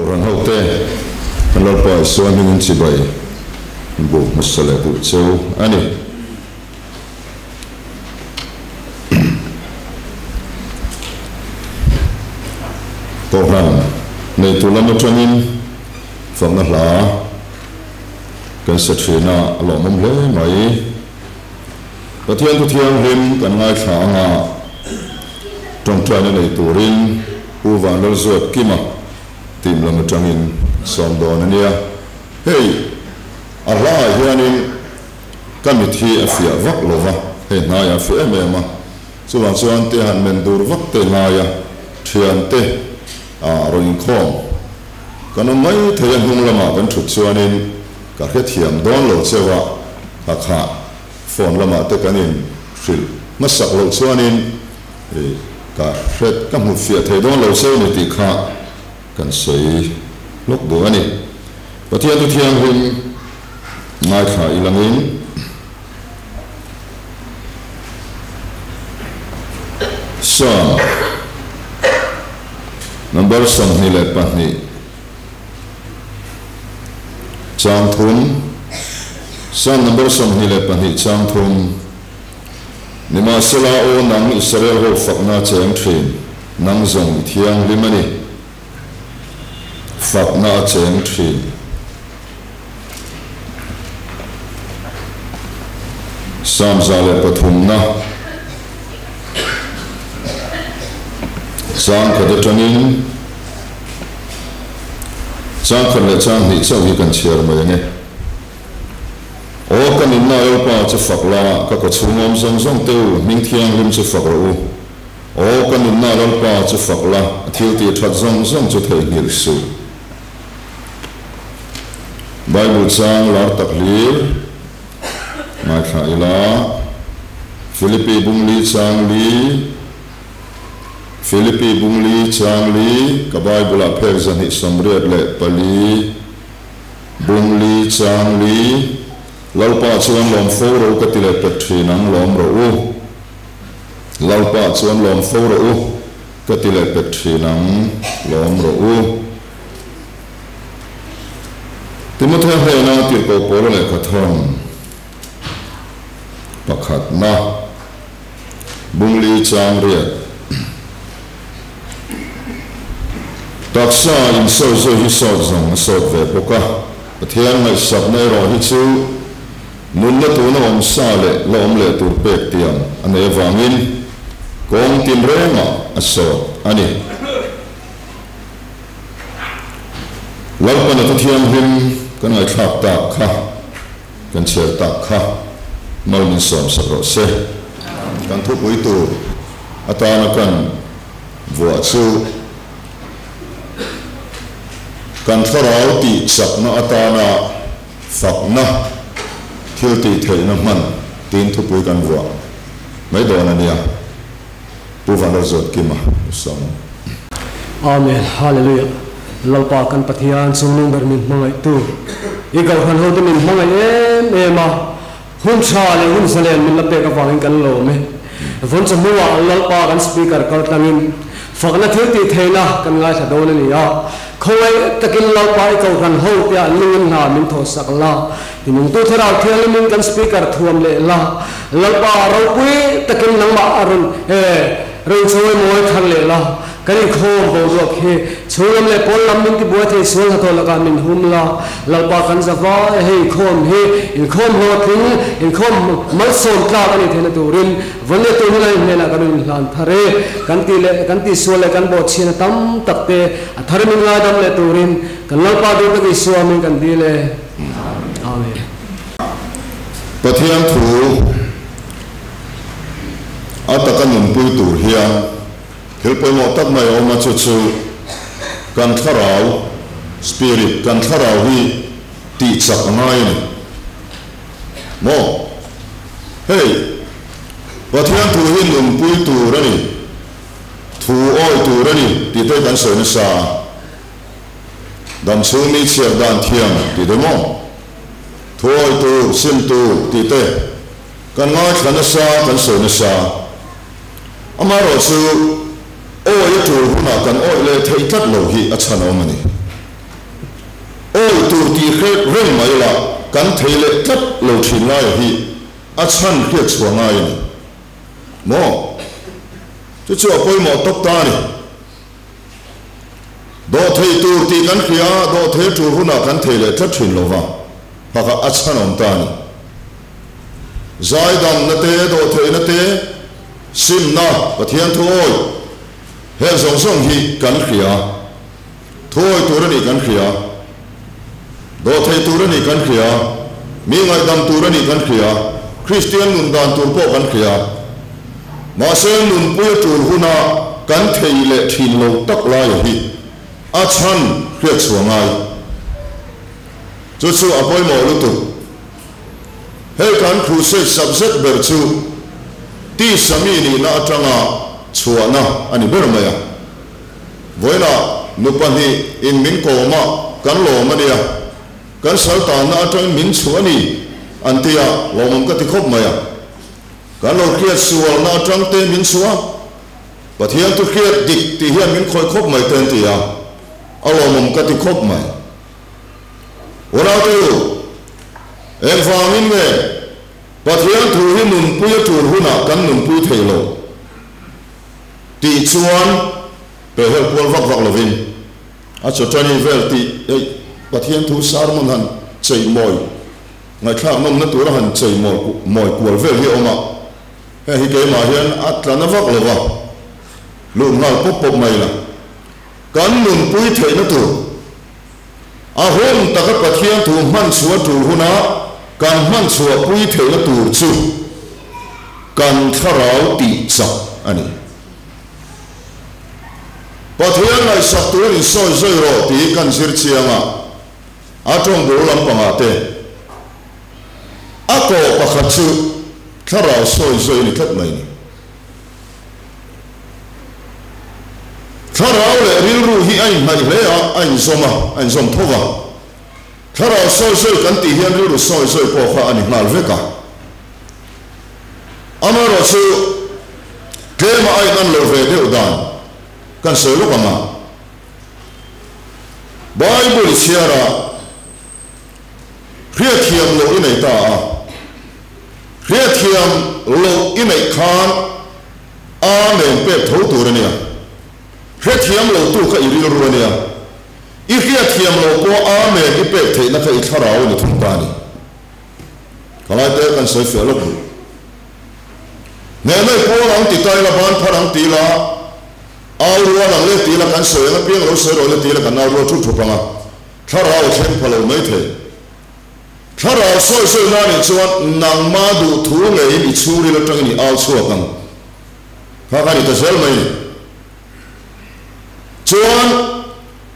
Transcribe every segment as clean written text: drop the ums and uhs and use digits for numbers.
Kohhran hote kan Lalpa Isua hmingin chibai buk hmasa leh duh cheu a ni. Kohhran neitu lam atangin fakna hla kan sa thin a, a lawmawm hle mai. Pathian thu thianghlim kan ngaithla anga tawngtaina nei turin Pu Vanlalzuat Kima team lam atangin sawm dawn a nia. Hei a hlaah hianin ka mit hi a fiah vak lo va, hei hnaiah a fiah em em a, chuvang chuan te han men dur vak te ngai a, thiante ah rawn inkhawm kan awm mai thei a, hnung lamah kan thut chuanin ka hrethiam dawn lo cheu a, kha kha phone lamah te kan in hrilh hmasak loh chuanin ka hret ka hmu fiah thei dawn lo cheu ni tih kha kan sawi lawk duh a ni. Pathian thu thianghlim ngaithla i langin Psalm number 22 chang thum Psalm number 22 chang thum Nimahsela aw nang Israel ho fakna cheng thin nang zawng i thianghlim a ni. Fakna a cheng thin. Psalm 103 na chang khat atangin chang khat leh chang hnih chauh hi kan chhiar mai ange. Aw ka nunna Lalpa chu fak la, ka kawchhung awm zawng zawng te u, hming thianghlim chu fak rawh u. Aw ka nunna Lalpa chu fak la, a thil tih that zawng zawng chu theihnghilh suh. Bible chang lar tak hlir ngaithla ila, Philippi bungli chang li, Philippi bungli chang li, ka Bible ah phek 284, bungli chang li, Lalpa chuan lawm fo ro ka ti leh pek thin ang lawm ro u. Lalpa chuan lawm fo ro u, ka ti leh pek thin ang lawm ro u. Timothea hnena tirhkoh pawl lehkha thawn pakhatna bungli chang riat taksa insawi zawi hi sawt zawng a sawt ve bawk a, Pathian ngaihsakna erawh hi chu nunna tuna awm sa leh la awm leh tur pek tiang a nei avangin kawng tin rengah a sawt a ni. Lalpana thu thianghlim kan ngaihthlak tak kha, kan chhiar tak kha mal min sawm sak rawh se. Kan thupui tur atana kan vuah chu kan thlarau tih chakna atana fakna thil tih theihna hman tiin thupui kan vuah mai dawn a nia. Pu Vanlalzuat Kima Usam. Amen. Hallelujah. Lalpa kan Pathian chungnung ber min hmangaih tu. I kohhran ho te min hmangaih em em a, hun tha leh hun zalen min la pek avangin kan lawm e. Vawn chawhnuah Lalpa kan speaker kal tlangin fakna thil tih theihna kan ngaithla dawn a ni a. Khawngaih takin Lalpa i kohhran ho te ah lungin hna min thawh sak la. Tinungtu Thlarau Thianghlimin kan speaker thuam leh la, Lalpa ropui takin nangmah a rawn rawn chawi mawi thar leh la, kan inkhawm boruak hi chhunglam leh pawn lam min tibuai thei sual hnathawh lakah min hum la, Lalpa kan za vai hei inkhawm hi inkhawm hlawhtling, inkhawm malsawm tlak a nih theihna turin vawn leh tur hunah in hnenah kan rawn inhlan thar e, kan tih leh kan tihsual leh kan bawhchhian a tam tak te a thar min ngaidam leh turin kan Lalpa duh tak Isua min kan dil e. Amen. Pathian thu a taka nunpui tur hian thil pawimawh tak mai a awm a, chu chu kan thlarau, spirit, kan thlarau hi tih chak a ngai a ni. Maw? Hei, Pathian thu hi nunpui tur a ni, thu awi tur a ni tih te kan sawi nasa a. Dam chhung mi chhiar dan thiam tih te maw? Thuawi tur, sim tur tih te kan ngaithla nasa, kan sawi nasa. Amaherawhchu awi a tul hunah kan awih leh theih tlat lo hi a chhan awm a ni. Thuawih tur tih hre reng mai la, kan thei leh tlat lo thin laia hi a chhan hriat chhuah ngai a ni maw? Chu chu a pawimawh tawp ta a ni. Dawhthei tur tih kan hria a, dawhthei a tul hunah kan thei leh tlat thin lo va, phakah a chhan awm ta a ni. Zaidamna te, dawhtheihna te, simna, Pathian thuawi, heng zawng zawng hi kan hria. Thuawi tur a nih kan hria. Dawhthei tur a nih kan hria. Mi ngaihdam tur a nih kan hria. Kristian nun dan tur pawh kan hria. Mahse nunpui a tul huna kan thei leh thin lo tak laia hi a chhan hriat chhuah ngai. Chu chu a pawimawh lutuk. Hei kan crusade subject ber chu tisa mi nihna atanga chhuahna a ni ber mai a. Vawiinah nu pahnih in min kawm a, kan lawm a nia. Kan sal tanna atangin min chhuah a ni, an ti a, lawmawm ka ti khawp mai a. Kan lo hriat sualna atang te min chhuah a, Pathian thu hriat dik tih hian min khawih khawp mai te an ti a, a lawmawm ka ti khawp mai. Unaute u, engvangin nge Pathian thu hi nunpui a tul hunah kan nunpui thei lo? Tih chuan pe helh kual vak vak lovin a chawṭani vel tih eih Pathian thu sermon han chei mawi ngaihthlak nawmna tura han chei mawi kual vel hi a awm a, heng hi keimah hian a tla na vak lova lut nghal pawp pawp mai la. Kan nunpui theihna tur a hun taka Pathian thu hman chhuah tul huna kan hman chhuah pui theihna tur chu kan thlarau tih chak a ni. Pathian ngaihsak tur insawi zawi rawh tih kan zir chiang a, a tawng bul lampangah te a kawh pakhat chu thlarau sawi zawi a ni tlat mai ni. Thlarau leh rilru hi a inhnaih hle a, a inzawm a, a inzawm tho va. Thlarau sawi sawi kan tih hian rilru sawi sawi pawh kha a ni nghal vek a. Amaherawhchu, tlema a inan lo ve deuh dan kan sawi lawk ang a. Bible i chhiar a, hriatthiam loh i nei ta a. Hriatthiam loh i neih khan Amen pek tho tur a nia. Hrethiam lo tu kha i rilru a nia. I hriatthiam loh pawh Amen i pek theihna kha i thlarau a ni thung ta a ni. Khalai te kan sawi fiah lawk duh. Hnehna i puang ang ti ta ila, ban phar ang ti ila, au rual ang le ti ila, kan sawi ang apiang lo sawi rawh le ti ila kan au rual thup thup ang a, thlarau a thleng pha lo mai thei. Thlarau sawi sawi na nih chuan nangma duh thu ngeiin i chhungril atangin i au chhuak ang. Kha kha ni ta zel mai ni. Chuan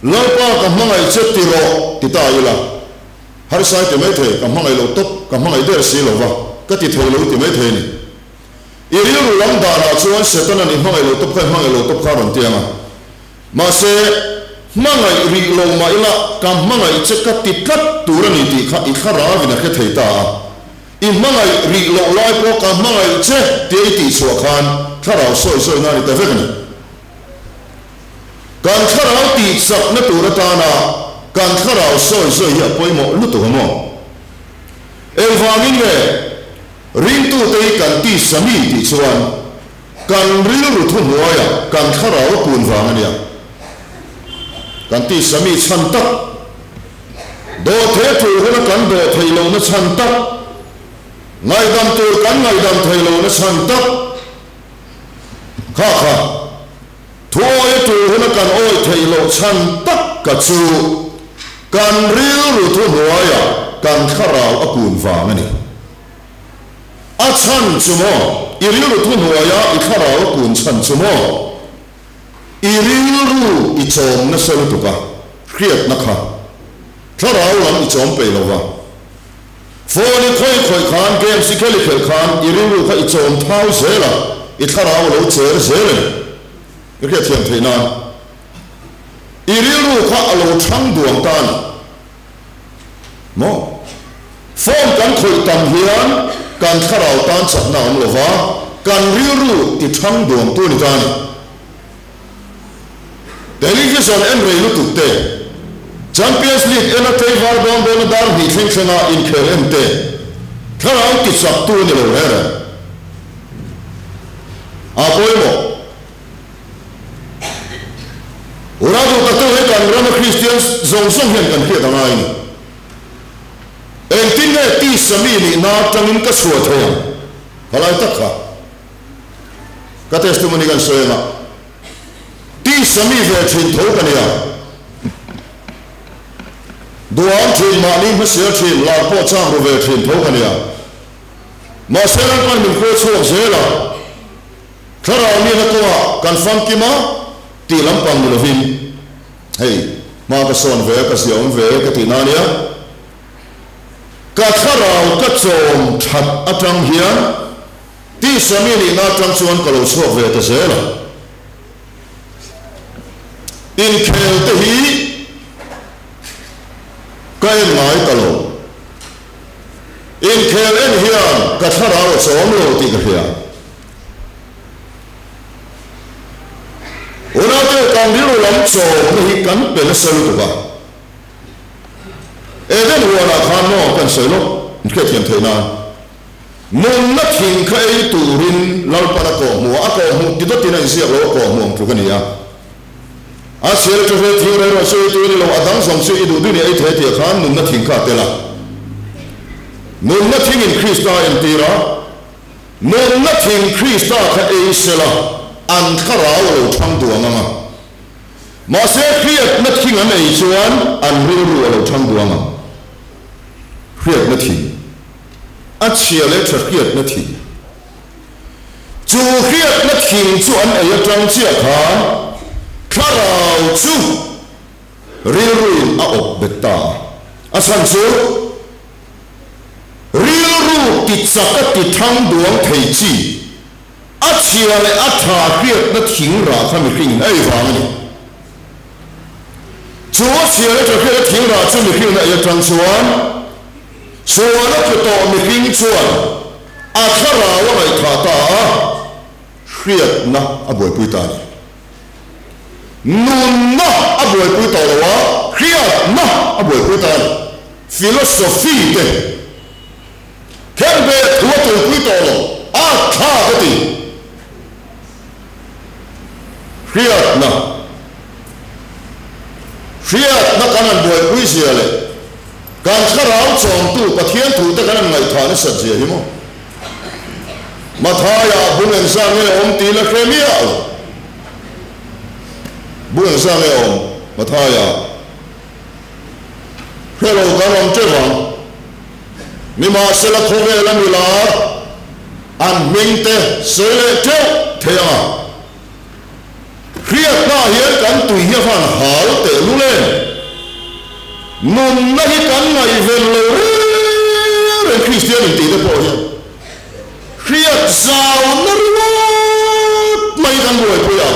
Lalpa ka hmangaih che ti rawh ti ta ila, harsai ti mai thei, ka hmangaih lo tawp, ka hmangaih der si lo va, ka ti thei lo ti mai thei ni. I rilru lam danah chuan Setanan i hmangaih lo tawp kha i hmangaih lo tawp kha a rawn ti ang a. Mahse, hmangaih rih lo mah ila ka hmangaih che ka ti tlat tur a ni tih kha i thlarauin a hre thei ta a. I hmangaih rih loh lai pawh ka hmangaih che tia i tih chhuah khan thlarau sawi sawina a ni ta vek a ni. Kan thlarau tih chakna tur atana kan thlarau sawi sawi hi a pawimawh lutuk a maw? Engvangin nge ringtute hi kan tisa mi tih chuan Kan rilru thuhnuaiah kan thlarau a kun vang a nia. Kan tisa mi chhan tak, dawhthei tul huna kan dawh theih lohna chhan tak, ngaihdam tur kan ngaihdam theih lohna chhan tak, kha kha thuawi a tul huna kan awih theih loh chhan tak ka chu kan rilru thuhnuaiah kan thlarau a kun vang a ni. A chhan chu maw? I rilru thuhnuaia i thlarau a kun chhan chu maw? I rilru i chawm nasa lutuk a, hriatna kha thlarau lam i chawm peih lo va. Phone i khawih khawih khan, games i khel i khelh khan i rilru kha i chawm thau zel a, i thlarau a lo cher zel a ni. I hriatthiam theih nan i rilru kha a lo thang duang ta a ni. Maw? Phone kan khawih tam hian kan thlarau tan chakna a awm lo va, kan rilru ti thang duangtu a ni ta a ni. Television en rei lutuk te, Champions League ena tlaivar dawn dawna dar hnih thleng thlenga inkhel en te thlarau tichaktu a ni lo reng reng. A pawimawh. Unau duh taktu he kan rama Kristian zawng zawng hian kan hriat a ngai a ni. Engtin nge tisa mi nihna atangin ka chhuah thei ang? Khalai tak kha ka testimony kan sawi anga tisa mi ve thin tho ka nia. Duham thin, mahni hmasial thin, lar pawh chak ru ve thin tho ka nia. Mahse Lalpan min khawi chhuak zel a, thlarau nihna kawngah kan famkim a tih lampang ni lovin, hei, hma ka sawn ve a, ka ziaawm ve ka tihna a nia. Ka thlarau ka chawm that atang hian tisa mi nihna atang chuan ka lo chhuak ve ta zel a. Inkhel te hi ka en ngai ta lo. Inkhel en hian ka thlarau a chawm lo tih ka hria. Unaute kan rilru lam chawmna hi kan pe nasa lutuk a. Eden huanah khan maw kan sawi lawk in hriatthiam theih nan. Nunna thing kha ei turin Lalpan a kawhhmuh a, a kawhhmuh ti dawtin a inziak lo, a kawhhmuh ang tluk a ni a. A chhiar aṭa hre thing rei rawh chu ei tur a ni lo, a dang zawng chu i duh duh ni ei thei tih khan nunna thing kha a tel a. Nunna thingin Krista a entir a, nunna thing Krista kha ei sela an thlarau a lo ṭhang duang ang a. Mahse hriatna thing an ei chuan an rilru a lo ṭhang duang ang. Hriatna thing. A chhia leh tha hriatna thing. Chu hriatna thing chu an ei atang chiah khan thlarau chu rilruin a awp bet ta a. A chhan chu rilru ti chak a ti thang duang thei chi, a chhia leh a tha hriatna thing rah kha mihringin a ei vang a ni. Chu a chhia leh tha hriatna thing rah chu mihringin a ei atang chuan Sual a tlu tawh mihring chuan a thlarau a ngaihthah ta a, hriatna a buaipui ta a ni. Nunna a buaipui tawh lo a, hriatna a buaipui ta a ni. Philosophy te kher ve thu a tuipui tawh lo, a thlak a ti. Hriatna. Hriatna kan han buaipui zia leh kan thlarau chawmtu Pathian thute kan han ngaihthah nasat zia hi maw? Mathaia bung engzah nge awm tih la hre miah lo. Bung engzah nge awm Mathaia? Hre lo kan awm teuh ang. Nimahsela khawvel a mila an hming te sawi leh teuh thei ang a. Hriatna ah hian kan tui hi a van hal teh lul em? Nunna hi kan ngaihven lo reng reng Kristian intih te pawh hian hriat zauna ringawt mai kan buaipui a.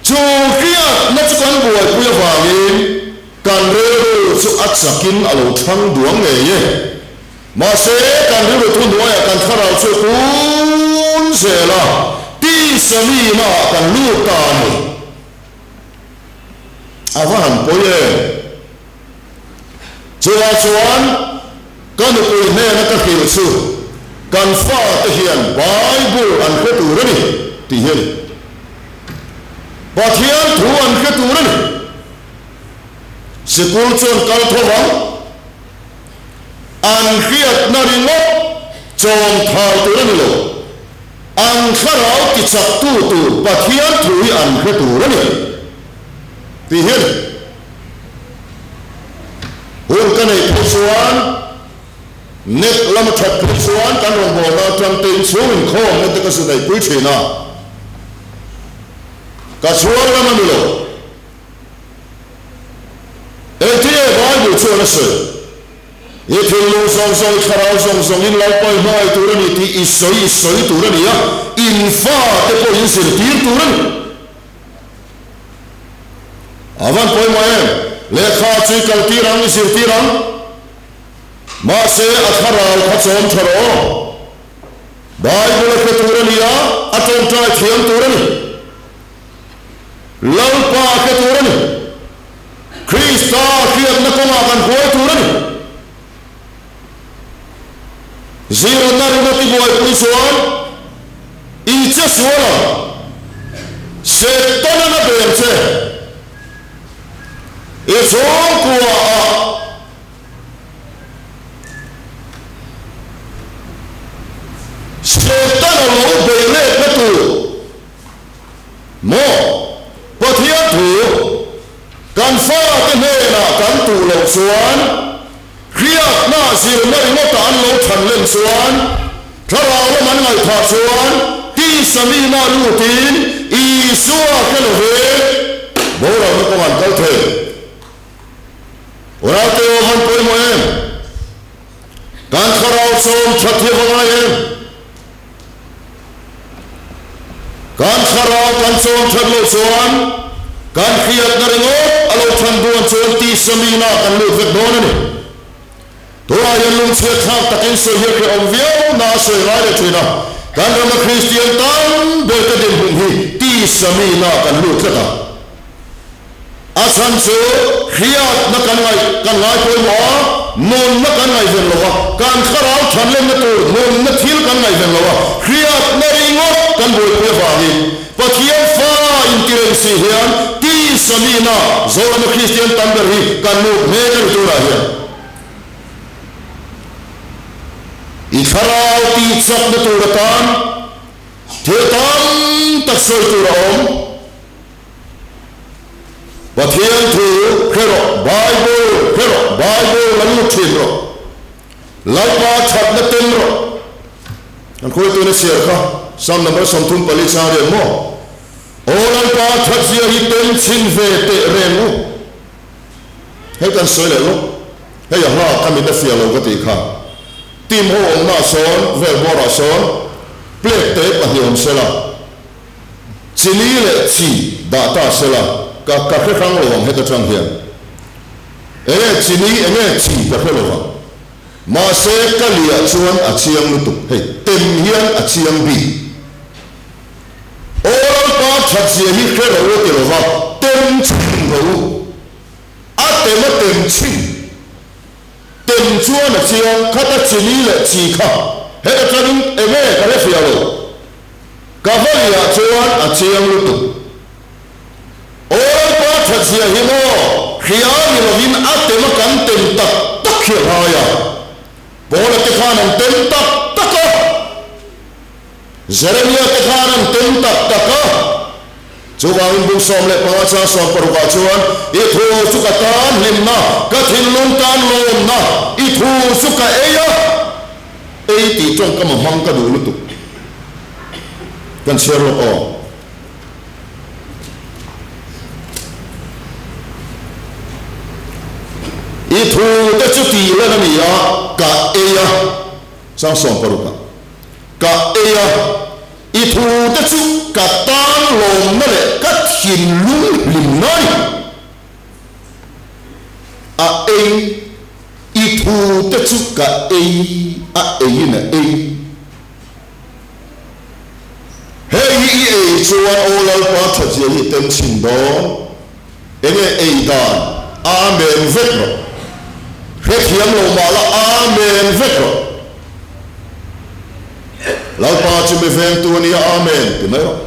Chu hriatna chu kan buaipui avangin kan rilru chu a chakin a lo thlang duang ngei e. Mahse, kan rilru thu hnuaiah kan thlarau chu a kun zel a, tisa mihnaah kan lut ta a ni. A va han pawi em? Chuvah chuan ka nupui hnena ka hrilh chu kan fate hian Bible an hre tur a ni tih hi a ni. Pathian thu an hre tur a ni. Sikul chuan kal tho vang. An hriatna ringawt chawm thau tur a ni lo. An thlarau tichaktu tur Pathian thu hi an hre tur a ni tih hi a ni. Hun ka neih phei chuan net lama that phei chuan kan rawngbawlna atang te inchhung inkhawmna te ka su neihpui thin a, ka chhuang lam a ni lo. Engtin nge Bible chuan a sawi? I thinlung zawng zawng, i thlarau zawng zawng in lo pawi hmangaih tur a ni tih i sawi i sawi tur a ni a, in fate pawh in zirtir tur a ni. A van pawimawh em? Lehkha chu i kaltir ang, i zirtir ang. Mahse, a thlarau kha chawm tha rawh aw. Bible a hre tur a ni a, a tawngtai thiam tur a ni. Lalpa a hre tur a ni. I buaipui chuan i che sual ang. Setanan a bei ang che. I chhungkua ah Setana lo bei letna tur maw? Pathian thu kan fate hnenah kan tuh loh chuan, hriatna zirna ringawtah an lo than len chuan, thlarau lam an ngaihthah chuan tisa mihna lutin Isua hre lovin boralna kawng an kal thei. Unaute aw han pawimawh em? Kan thlarau chawm that hi a va ngai em? Kan thlarau kan chawm that loh chuan kan hriatna ringawt a lo than duan chuan tisa mina kan lut vek dawn a ni. Tunah hian lungchhiat thlak takin sawi hi a hrehawm viau na a sawi ngai leh thin a, kan rama Kristian tam ber te dinhmun hi tisa mina kan lut tlat a. A chhan chu hriatna kan ngaih kan ngai pawimawh a, nunna kan ngaihven lo a, kan thlarau thanlenna tur nunna thil kan ngaihven lo a, hriatna ringawt kan buaipui avangin Pathian fa intireng si hian tisa mina Zorama Kristian tam ber hi kan lut mek a ni tunah hian. I thlarau tihchakna tur atan thil tam tak sawi tur a awm. Pathian thu hre rawh, Bible hre rawh, Bible la lut thin rawh, Lalpa thatna tem rawh. Kan khuaituna chhiar kha Psalm number 34 chang riat maw? Aw Lalpa thatzia hi tem chhin ve teh reng u. Hei kan sawi leh lawk, hei a hla ka mit a fiah lo ka tih kha. Team ho awmna ah sawn, vel bawrah sawn plate te pahnih awm sela. Chini leh chi dah ta sela, ka ka hre hrang lo ang heta tang hian. Enge chini enge chi ka hre lo vang. Mahse ka liah chuan a chiang lutuk, hei tem hian a chiang bik. Aw Lalpa that zia hi hre ro a ti lo va, tem chhin ro u. A tem a tem chhin. Tem chuan a chiang, khata chini leh chi kha heta tangin enge ka hre fiah lo. Ka vawiah chuan a chiang lutuk. Aw Lalpa that zia hi maw, hria ni lovin a tem a kan tem tak tak hi a ngai a. Paula te khan an tem tak tak a. Jeremia te khan an tem tak tak a. Chuvangin bung 15 chang 60 ah chuan, I thu chu ka tan hlimna, ka thinlung tan lawmna, i thu chu ka ei a. Ei tih tawngkam a hmang ka duh lutuk. Kan chhiar lawk aw. I thu te chu tih lan a ni a, ka ei a, chang 60 ah, ka ei a, i thu te chu ka tan lawmna leh ka thinlung hlimna a ni. A ei, i thu te chu ka ei, a eiin a ei. Hei hi i ei chuan aw Lalpa thatzia hi tem chhin dawn. Enge ei dan? Amen vek rawh. Hrethiam lo mah la Amen vek rawh. Lalpa chu mi vengtu a nia Amen ti mai rawh.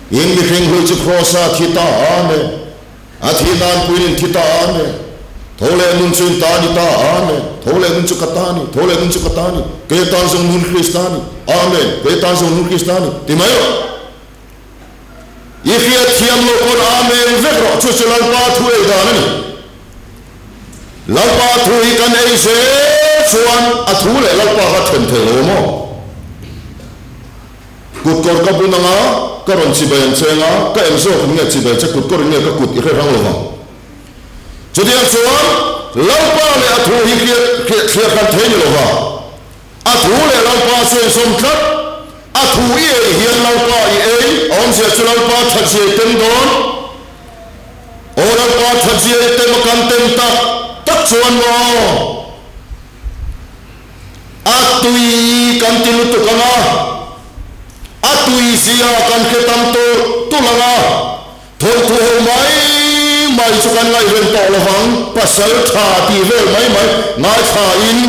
In mihring hlui chu Kross-a thi ta a ni. A thih nan puin in thi ta a ni. Tho leh nun chu in ta ni ta a ni. Tho leh nun chu ka ta ni. Tho leh nun chu ka ta ni. Kei atan zawng nun Krista ni. Amen. Kei atan zawng nun Krista ni. Ti mai rawh. I hriat thiam loh pawn Amen vek rawh. Chu chu Lalpa thu ei dan a ni. Lalpa thu hi kan ei zel chuan a thu leh Lalpa kha then thei lo maw? Kutkawr ka bun anga, ka rawn chibai ang che anga, ka eng zawk in nge chibai che, kutkawr in nge ka kut i hre hrang lo vang. Chutiang chuan Lalpa leh a thu hi thliah hran thei ni lo va, a thu leh Lalpa chu inzawm tlat, a thu i ei hian Lalpa i ei, a awmzia chu Lalpa thatzia i tem dawn. Aw Lalpa thatzia i tem a kan tem tak tak chuan maw? A tui kan ti lutuk ang a, a tui zia kan hre tam tulh tulh ang a, thawnthu ho mai mai chu kan ngaihven tawh lo vang, pasal tha tih vel mai mai ngaithla in.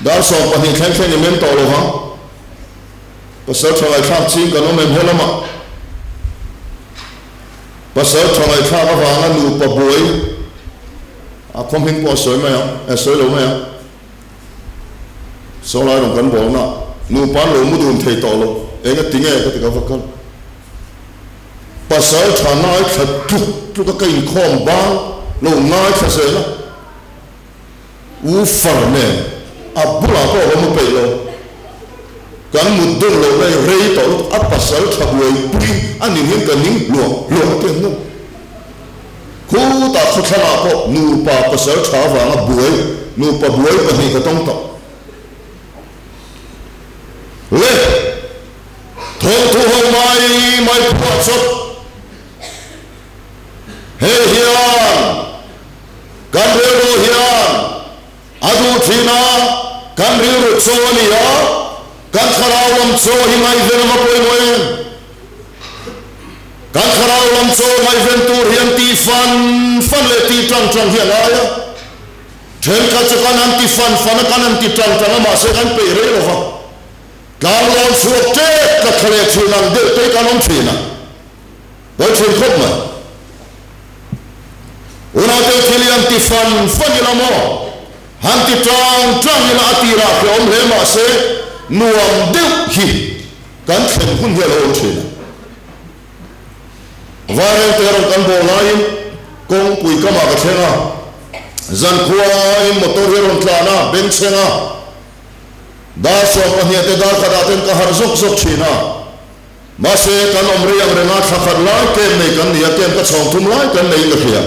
Dar 12 thleng thleng i men tawh lo vang. Pasal tha ngaihthlak ching kan awm em he lamah? Pasal tha ngaihthlak avanga nupa buai a khaw hming pawh a sawi mai ang, a sawi lo mai ang. Saw lai rawn kan bawlna nupa an lo mu dun thei tawh lo, eng a ti nge ka ti ka va kal. Pasal tha ngaithla tluk tluk a ka inkhawm bang lo ngaithla zel a. U far nen a bulah pawh ka mu peih lo. Kan mut dun loh lai rei tawh lutuk a pasal tha buai pui a ning hian ka ning hluah hluah a ti ang lo. Khutah khawthlang ah pawh nupa pasal tha avanga buai nupa buai pahnih ka tawng tawh. Le thawnthu ho mai mai phuah chawp. Hei hian kan rilru hian a duh thin a, kan rilru chaw a ni a, kan thlarau lam chaw hi ngaihven a va pawimawh em? Kan thlarau lam chaw ngaihven tur hian tih fan fan leh tih tang tang hi a ngai a. Thenkhat chu kan han ti fan fan a, kan han ti tang tang a, mahse kan peih rei lo va. Tlanglawn chhuak tep tla thla leh thin ang deuh te hi kan awm thin a. Pawi thin khawp mai. Unaute thil hi han ti fan fan ila maw? Han ti tang tang ila a tirah khi awm hle mahse nuam deuh hi kan thlen hun hi a lo awm thin a. Vairengte rawn kan bawh laiin kawngpui kamah ka thleng a, zankhuain motor hi a rawn tlan a, bengchheng a, dar 12 te dar khatah ten ka harh zawk zawk thin a. Mahse, kan awm rei ang renga thla khat lai kem nei kan ni a, kem ka chhawng thum lai kan neiin ka hria.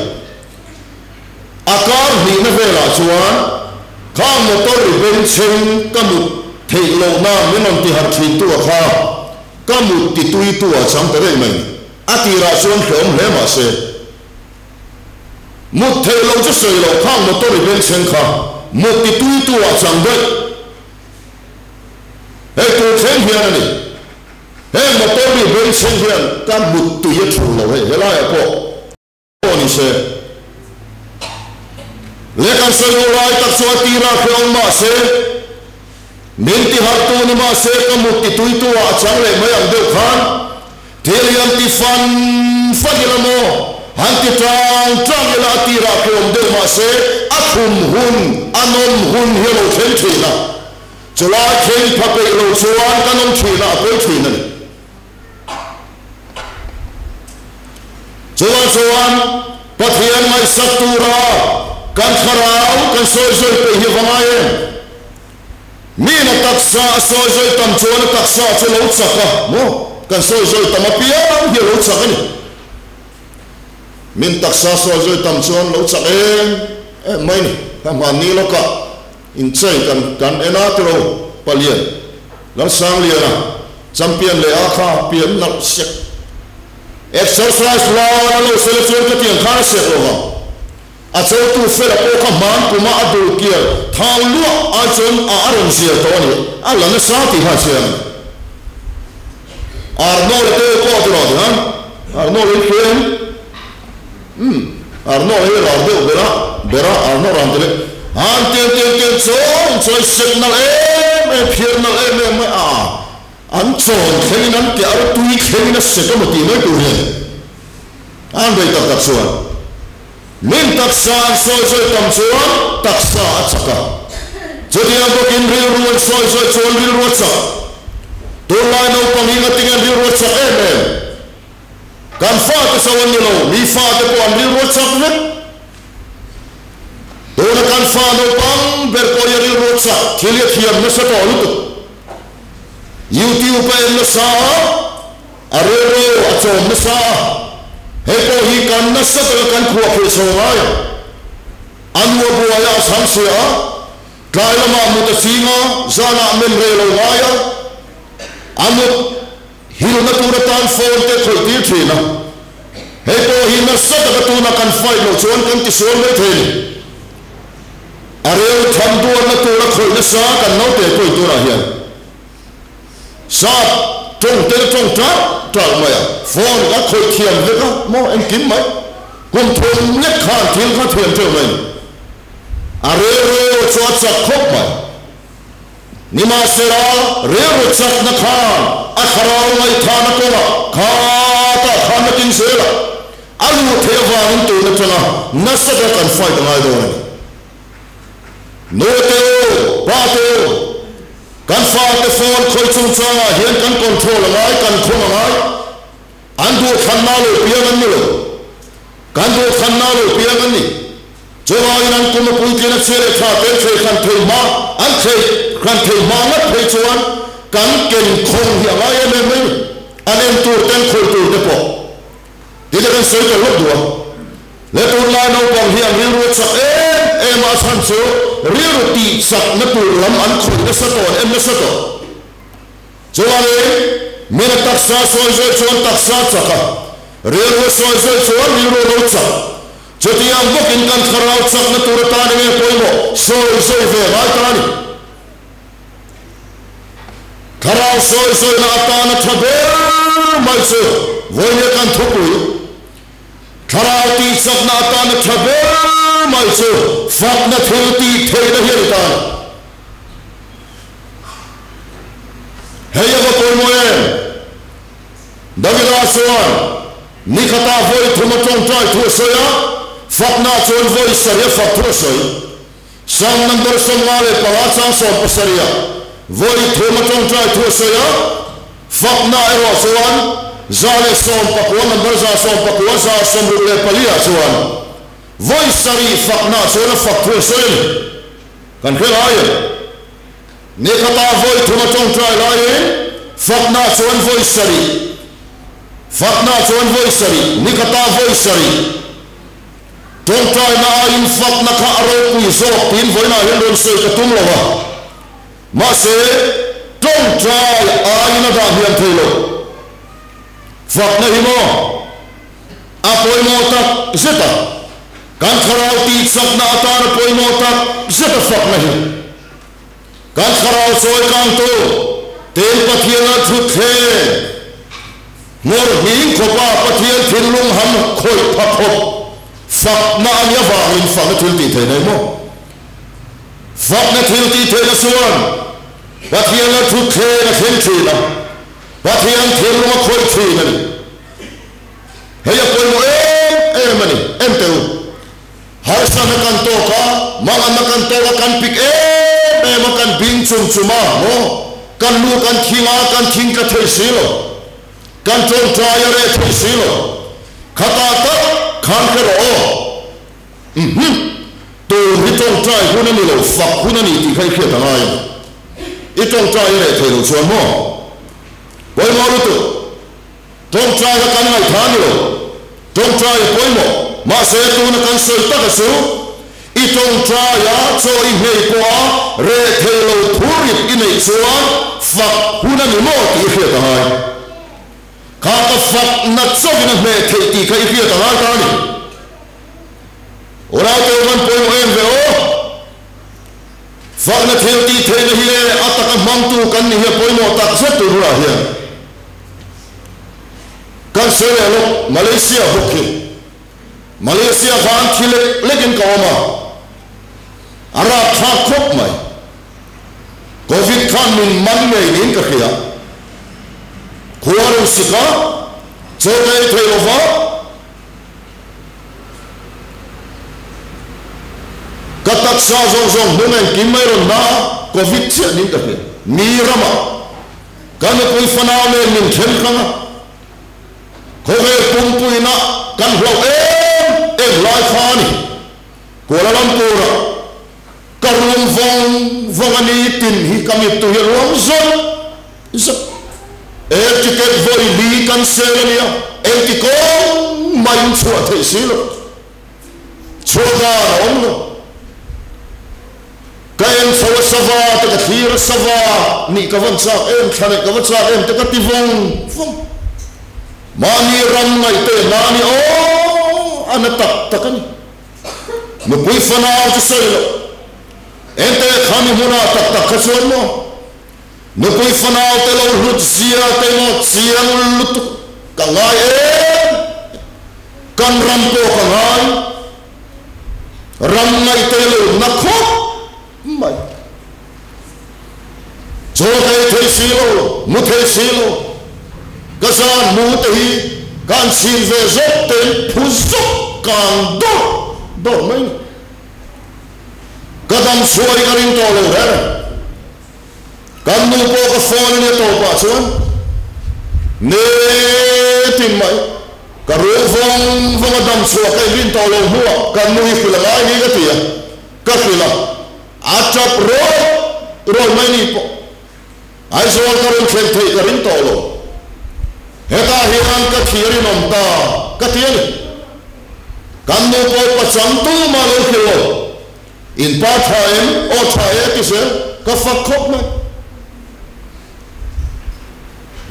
A kar hnihna velah chuan kha motor ri bengchheng ka mut theih lohna min rawn ti harh thin tu a kha ka mut ti tui tu a chang ta daih mai. A tirah chuan hrehawm hle mahse, mut theih loh chu sawi loh khang motor ri bengchheng kha mut ti tui tu a chang daih. Hei tur thleng hian a ni. Heng motor mi bengchheng hian ka muttui a thul lo hei helaiah pawh pawh ni se. Le kan sawi duh lai tak chu a tirah hrehawm mah se, min ti harhtu ni mah se ka mut ti tuitu ah a chang leh mai ang deuh khan thil hi an ti fan fan ila maw, han ti tang tang ila a tirah hrehawm deuh mah se a thum hun, a nawm hun hi a lo thleng thin a. Chulai thleng pha peih lo chuan kan awm thin a, a pawi thin a ni. Chuvang chuan Pathian ngaihsak tura kan thlarau kan sawi zawi peih hi va ngai em? Miin a taksa a sawi zawi tam chuan a taksa chu lo chak a, maw? Kan sawi zawi tam apiang hi a lo chak a ni. Min taksa sawi zawi tam chuan lo chak em em mai ni. Ka hmanni lawkah Inchei kan kan en a tiro Palian Lalsangliana champion leh a kha pian nalh sek. Exercise lan a lo sela chuan ka tiang khan a sek lo vang. A chotu fela pawh kha hman kuma a dul kiar thau luah ai chuan a a rawn zir tawh a ni. A la nasa tih kha a chiang a ni. Arnold te pawh tiro ti han Arnold hi hria em? Umm, Arnold hi ral deuh ber a, ber a, Arnold ran tel e. Han tiang tiang tiang chawn chawi sek nalh em em, phiar nalh em em mai a, an chawn thlengin an ke ar tui thlengin a sek emaw tih mai tur hian an bei tak tak chuan min taksa an sawi zawi tam chuan taksa a chak a, chutiang bawkin rilru an sawi zawi chuan rilru a chak. Tunlai naupang hi ngatinge an rilru a chak em em? Kan fate chauh an ni lo, mi fate pawh an rilru a chak vek. Tuna kan fa naupang ber pawh hi a rilru a chak, thil hi a thiam nasa tawh lutuk. YouTube a en nasa a, a rilru a chawm nasa a, hei pawh hi kan nasa taka kan khuahkhirh chho ngai ang. A nu a buai a, a chhang chhia a, tlai lamah mut a ching a, zanah men rei lo ngai a, a mut Hilna tur atan phone te khawih tir thin a, hei pawh hi nasa taka tuna kan fight loh chuan kan tisual mai thei a ni. A rel tham duanna tura khawih nasa kan naute pawhin tunah hian sap tawng tel tawng ṭalh ṭalh mai a, phone a khawih thiam vek a maw engkim mai, kum thum lek khan thil kha thiam ṭeuh mai a ni. A rel rel chu a chak khawp mai. Nimahsela, rilru chakna khan a thlarau ngaihthahna kawngah khatah khan nakin zelah a luh theih avangin tun atanga nasa ber kan fight a ngai dawn a ni. Nu te u, pa te u, kan fate phone khawih chungchangah hian kan control a ngai, kan khawng a ngai. An duhthlanna lo piang an ni lo. Kan duhthlanna lo piang an ni. Chuvangin an kum a puitlin a chhia leh tha te an thlei hran thei hma, an thlei hran thei hma ngat phei chuan kan ken khawng hi a ngai em em mai ni. An en tur te an khawih tur te pawh tih te kan sawi tel lawk duh a. Le tunlai naupang hi an rilru a chak em em a, a chhan chu rilru tih chakna tur lam an khawih nasa tawh, an en nasa tawh. Chuanin, mina taksa sawi zawi chuan taksa chak a, rilru sawi zawi chuan rilru lo chak. Chutiang bawkin kan thlarau chakna tur atan enge pawimawh sawi zawi ve ngai ta a ni. Thlarau sawi zawina atana tha ber mai chu vawinia kan thupui. Thlarau tih chakna atana tha ber mai chu fakna thil tih theihna hi a ni ta a ni. Hei a va pawimawh em? Davida chuan ni khatah vawi thum a tawngtai thu a sawi a, fakna chuan vawi sarih a fak thu a sawi. Psalm number 55 chang 17 ah vawi thum a tawngtai thu a sawi a, fakna erawh chuan 119 number 119 164 ah chuan vawi sarih fakna chuan a fak thu a sawi a ni. Kan hre lai em? Ni khatah vawi thum a tawngtai laiin fakna chuan vawi sarih, fakna chuan vawi sarih, ni khatah vawi sarih tawngtaina aiin fakna kha a ropui zawk tiin vawiinah hian rawn sawi ka tum lo a, mahse tawngtai aiin a dah hniam thei lo. Fakna hi maw a pawimawh tak zet a, kan thlarau tihchakna atana pawimawh tak zet a fakna hi. Kan thlarau chawi kangtu ten Pathian a thutthleng ngawr hming khawpa Pathian thinlung han khawih pha khawp fakna a nih avangin fakna thil tih theihna hi maw? Fakna thil tih theihna chuan Pathian a thutthleng a thleng thin a, Pathian thinlung a khawih thin a ni. Hei a pawimawh em em a ni, en teh u. Harsana kan tawk a, manganna kan tawk a, kan pik em em a, kan bing chum chum a, maw? Kan lu kan thing a, kan thing tla thei si lo. Kan tawngtai a reh thei si lo. Khatah tak khan hre rawh aw. Uhmm. Tun hi tawngtai hun a ni lo, fak hun a ni tih kha i hriat a ngai a ni. I tawngtai a reh thei lo chuan maw? Pawimawh lutuk. Tawngtai kha kan ngaihthla a ni lo. Tawngtai a pawimawh. Mahse, tuna kan sawi taka chu, i tawngtaia chaw i nghei pawha reh thei lo phurrit i neih chuan fak hun a ni maw tih i hriat a ngai. Kha ka fak nat chauhin a hmeh theih tih kha i hriat a ngai ta a ni. Unaute u van pawimawh em ve aw. Fakna thil tih theihna hi le a taka hmangtu kan ni hi a pawimawh tak zet tur hunah hian. Kan sawi leh lawk, Malaysia bawk hi. Malaysia kha an thi lek lekin ka awm a, a rapthlak khawp mai. Covid khan min man ngei niin ka hria. Khua rawn sik a, chaw ka ei thei lo va. Ka taksa zawng zawng hnung engkim mai rawn hna a, Covid chiah niin ka hria. Mi ramah Ka nupui fanau nen min then hrang a, khawvel pumpuina kan hlauh em em lai kha a ni. Kuala Lumpur-ah ka rum vawng vawng a ni tin hi ka mittui a ruang zawt zawt. Air ticket vawi li kan sel a nia, engti kawng mah in chhuah theih si lo. Chhuah dan a awm lo. Ka en chho a sava te ka thlir a sava nih ka van chak em, thla neih ka va chak em te ka ti vawng vawng. Mahni ram ngaih te na a ni aw, a na tak tak a ni. Nupui fanau chu sawi loh. Enteh khami hmunah tak tak kha chuan maw? Nupui fanau te lo hlut zia te maw chiang lutuk ka ngai em? Kan ram pawh ka ngai. Ram ngaih te lo na khawp mai. si lo. Ka zan mu te hi kan chhin ve zawk ten phu zawk kang dawrh dawrh mai ni. Ka dam chhuah hi ka ring tawh lo reng reng. Kan nu pawh ka phone a nia tawpah chuan ne tin mai. Ka rul vawng vawng a dam chhuah ka inrin tawh lo hnuah kan nu hi hrilh a ngai ni ka ti a, ka hrilh a, a tap rawih rawih mai ni pawh. Aizawl ka rawn thlen theih ka ring tawh lo. Hetah hian ka thi a rinawm ta ka ti a ni. Kan nu pawh pachang tumah lo hrilh lo. In pa tha em? Aw tha e ti zel, ka fak khawp mai.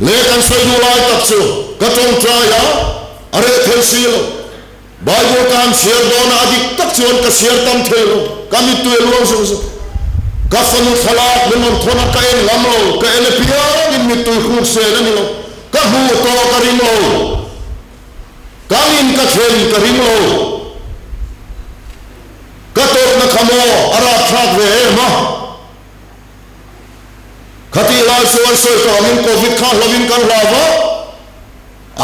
Le kan sawi duh lai tak chu ka tawngtai a, a reh thei si lo. Bible ka han chhiar dawn a, a dik tak chuan ka chhiar tam thei lo, ka mittui a luang zung zung. Ka fanu thlalak min rawn thawn a, ka en ngam lo, ka en apiangin mittui hruk sen a ni lo, ka hmuh tawh ka ring lo, ka min ka thlen ka ring lo. Ka tawrhna kha maw a rapthlak ve em a? Khatih lai chuan sawi tawh angin Covid kha hlauhin kan hlau va,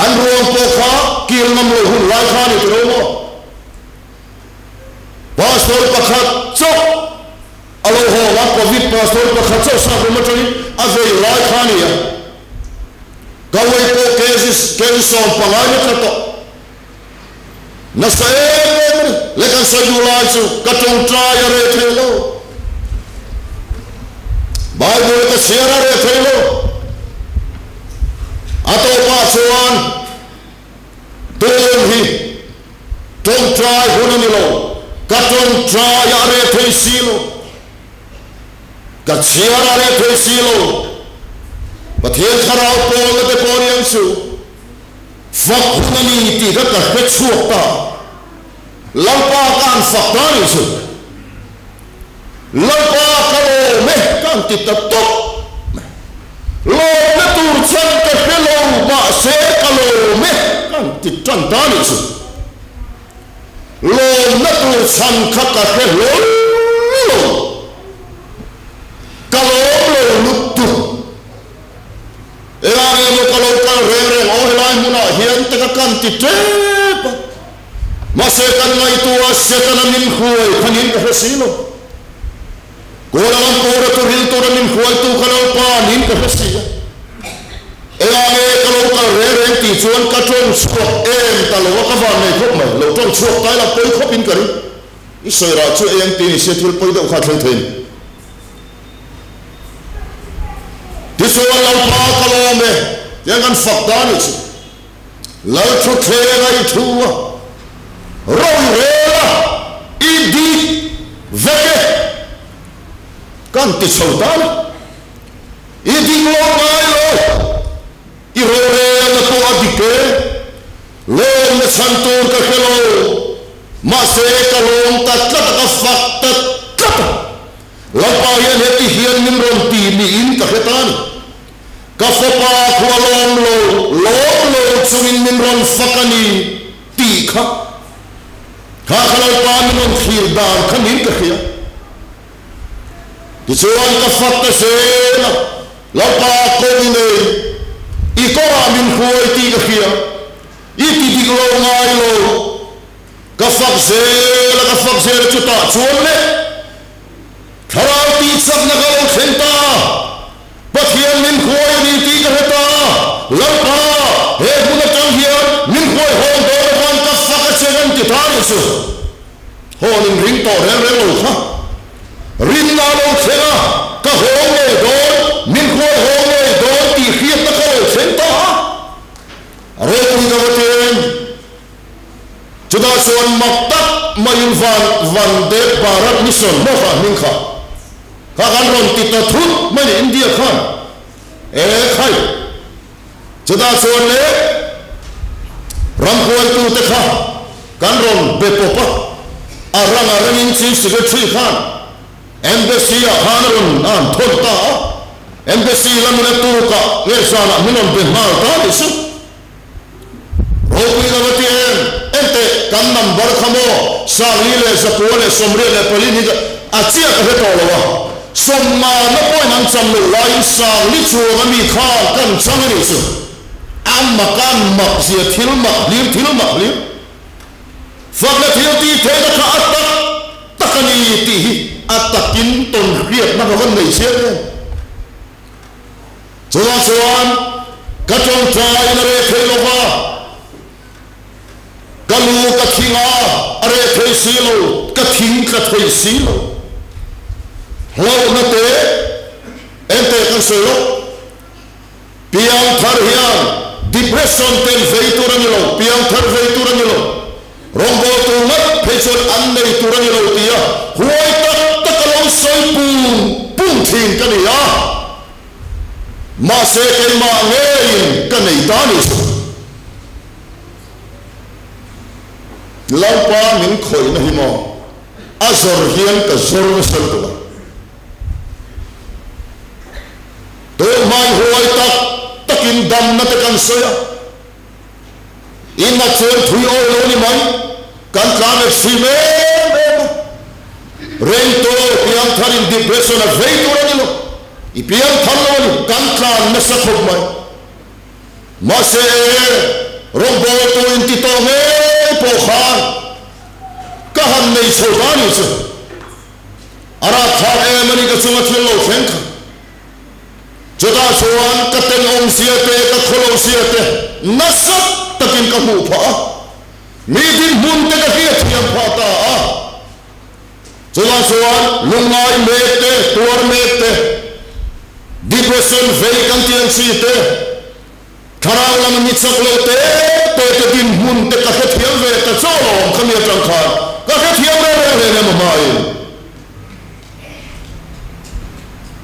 an ruang pawh kha kil ngam lo hun lai kha a ni tiro maw? Pastor pakhat chauh a lo hawng a, Covid pastor pakhat chauh sap ram atangin a vei lai kha a ni a. Ka uai pawh kg 15 na tla tawh. Nasa em em a ni. Le kan sawi duh lai chu ka tawngtai a reh thei lo. Bible ka chhiar a reh thei lo. A tawpah chuan tun hi tawngtai hun a ni lo. Ka tawngtai a reh thei si lo. Ka chhiar a reh thei si lo. Pathian thlarau pawlna te pawh ni ang chu. Fak hun a ni tih kha ka hre chhuak ta. Lalpa ka han fak ta nih chu. Lalpa ka lawm e ka han ti ta tawp mai. Lawmna tur chuan ka hre lo mahse ka lawm e ka han ti tan ta nih chu. Lawmna tur chhan kha ka hre hlawl lo. Ka lawm lo lutuk. Eng ah nge maw ka lo kal reng reng aw helai hmunah hian te ka kan ti tep a, mahse kan ngaihtuah Setana min hruai kha niin ka hre si lo. Kuala Lumpur a thu hril tura min hruaitu kha Lalpa niin ka hre si a. Eng ah nge ka lo kal reng reng tih chuan ka tawng chhuak em ta lo a, ka van nei khawp mai, lo tawng chhuak tai la pawi khawp in ka ring. I sawi rah chu eng ti ni se thil pawi deuh kha a thleng thei a ni. Tichuan Lalpa ka lawm e, tiang kan fak ta nih chu. Lal thutthleng a i thu a, ro i rel a, i dik vek e, kan ti chho ta ni. I dik lo ngai lo, i rorelna pawh a dik e, lawmna chhan tur ka hre lo, mahse ka lawm ta tlat a, ka fak ta tlat a. Lalpa hian heti hian min rawn ti niin ka hre ta a ni. Ka fapa khu a lawm lo, lawm lo chungin min rawn fak a ni tih kha. Kha kha Lalpa min rawn thlir dan kha niin ka hria. Tichuan ka fak ta zel a, Lalpa kawng i nei, i kawngah min hruai tih ka hria, i ti dik lo ngai lo. Ka fak zel a, ka fak zel a, chutah chuan le Thlarau tihchakna ka lo thleng ta, Pathian min hruai a ni tih ka hre ta, Lalpa, he hmun atang hian min hruai hawn dawn avang ka fak a che kan ti ta nih chu. Hawn in ring tawh reng reng lo kha. Rinna a lo thleng a, ka haw ngei dawn, min hruai haw ngei dawn tih hriatna ka lo thleng ta a. A ropui ka va ti em? Chutah chuan mak tak maiin Van Vande Bharat Mission maw kha hming kha kha kan rawn ti ta thut mai ni India khan e khai. Chutah chuan le ramhuaitute kha kan rawn be pawp a, a rang a rangin Chief Secretary khan Embassy ah khan a rawn a han thawn ta a, Embassy lamin a tukah nge zanah min rawn be nghal ta nih chu. Ropui ka va ti em? Enteh, kan number kha maw? 44,184 ni ka a chiah ka hre tawh lo a. Sawmnga na pawhin an chan loh laiin Sangli chuang a mi khan kan chang a nih chu. A mak a mak zia thil mak hlir thil mak hlir. Fakna thil tih theihna kha a tak tak a ni tih hi a takin tawn hriatna ka van nei chiang em. Chuvang chuan ka tawngtaiin a reh thei lo va, ka lu ka thing a, a reh thei si lo, ka thing tla thei si lo. Hlauhna te engteh kan sawi lo. Piangthar hian depression ten vei tur a ni lo, piangthar vei tur a ni lo. Rawngbawltu ngat phei chuan an nei tur a ni lo tia huai tak tak a lo sawi pung pung thin ka ni a. Mahse keimah ngeiin ka nei ta ni chu. Lalpa min khawihna hi maw a zawr hian ka zawr nasa lutuk a. Tunhmai huai tak takin damna te kan sawi a. In a chuan thui awi lo ni mai, kan tlan e hrim em em a. Rengto piangthar in depression a vei tur a ni lo, i piangthar lo a ni, kan tlan nasa khawp mai. Mahse e, rawngbawltu in ti tawh ngei pawh khan ka han nei chho ta ni chu. A rakthlak em a ni ka chunga thil lo thleng kha. Chutah chuan ka tenawm zia te, ka khawlo zia te nasa takin ka hmuh phah a, mi dinhmun te ka hriatthiam phah ta a. Chutah chuan lungngai mek te, tuar mek te, depression vei kan tih ang chi te, thlarau lam mi chak lo te te te dinhmun te ka hrethiam ve ta chaw lawm khami atang khan ka hrethiam reng reng hle emaw hmain.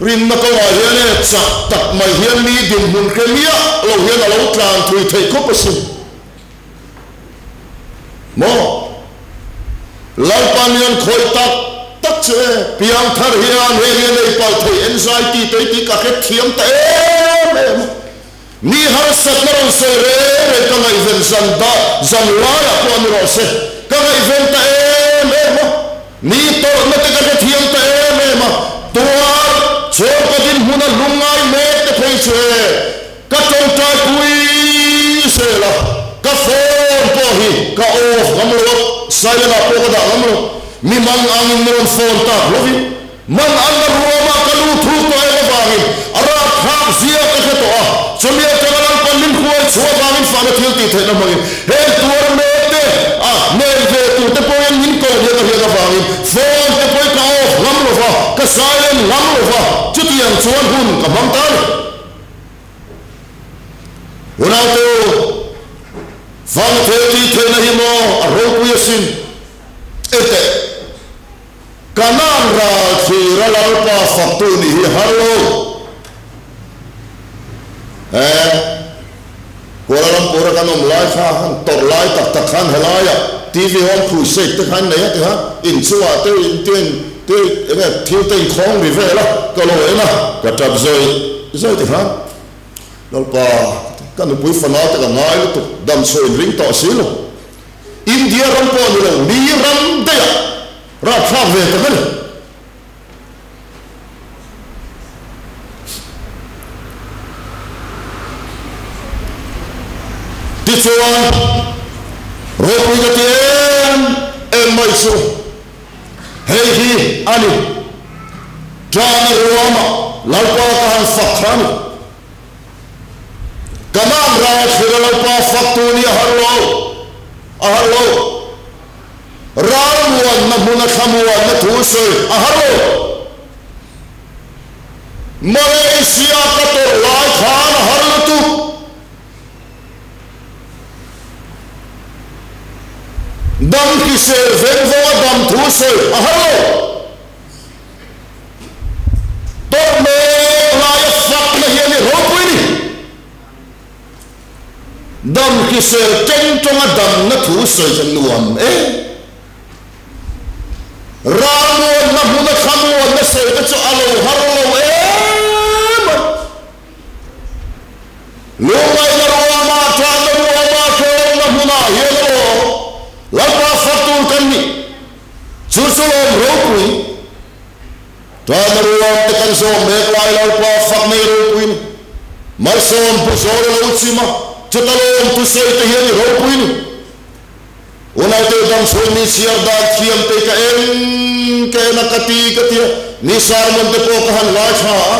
Rinna kawngah hian e chak tak mai hian mi dinhmun hre miah lo hian a lo tlan thui theih khawp asin. Maw? Lalpa nian khawih tak tak che e, piangthar hian heng hi a nei palh thei anxiety te hi tih ka hrethiam ta em em a. Mi harsatna rawn sawi reng reng ka ngaihven zan dah zan laiah pawh a ni rawh se, ka ngaihven ta em em a, mi tawrhna te ka hrethiam ta em em a, tuar chhawrka dinhmuna lungngai mek te phei chu e, ka tawngtai pui zel a, ka phone pawh hi ka off ngam lo a, silent ah pawh ka dah ngam lo, mi mang angin mi rawn phone tak lovin. Man an la ruama ka lu thuk tawh em avangin a rapthlak zia ka hre tawh a, chumi atanga Lalpan min hruai chhuah avangin fahna thil tih theihna hmangin heng tuar mek te a hnen ve tur te pawhin min koh hian a hriat avangin phone te pawhin ka off ngam lo va, ka silent ngam lo va, chutiang chuan hun ka hmang ta a ni. Unautu, fahna thil tih theihna hi maw a ropui asin? Enteh. Kanaan ral thlira Lalpa faktu nih hi har lo. He Kuala Lumpur a kan awm lai kha han tawrh lai tak tak khan helaiah TV home crusade te kha an nei a ti ha, inchungah te in te in te enge thil te inkhawng ri vel a, ka lo en a, ka tap zawi zawi ti khan Lalpa ka nupui fanau te ka ngai lutuk damchhuah inring tawh si lo. India ram pawh ni lo, mi ram daih ah rapthlak ve tak a ni. Tichuan, ropui ka ti em em mai chu hei hi a ni, Ṭana ruama Lalpa ka han fak kha a ni. Kanaan ral thlir a Lalpa faktu nih a har lo, a har lo. Ral muanna hmuna thlamuanna thu sawi a har lo. Malaysia ka tawrh lai khan a har lutuk. Dam hrisel veng vawnga dam thu sawi a har lo. Tawrh mek laia fakna hi a ni ropui ni. Dam hrisel teng tawnga damna thu sawi chu nuam e. Ralmuanna hmuna thlamuanna sawi te chu a lo har lo em a. Lungngaihna ruama, ṭahna ruama, hrehawmna hmunah hian emaw Lalpa fak tur kan ni. Chu chu lawm ropui. Ṭana ruam te kan zawm mek lai Lalpa fak nei ropui ni. Malsawm pu zawl a lo chim a, chuta lawm thusawi te hian i ropui ni. Unaute dam chhuan mi chhiar dan thiam te ka en ka en a ka ti ka ti a, mi sermon te pawh ka han ngaithla a,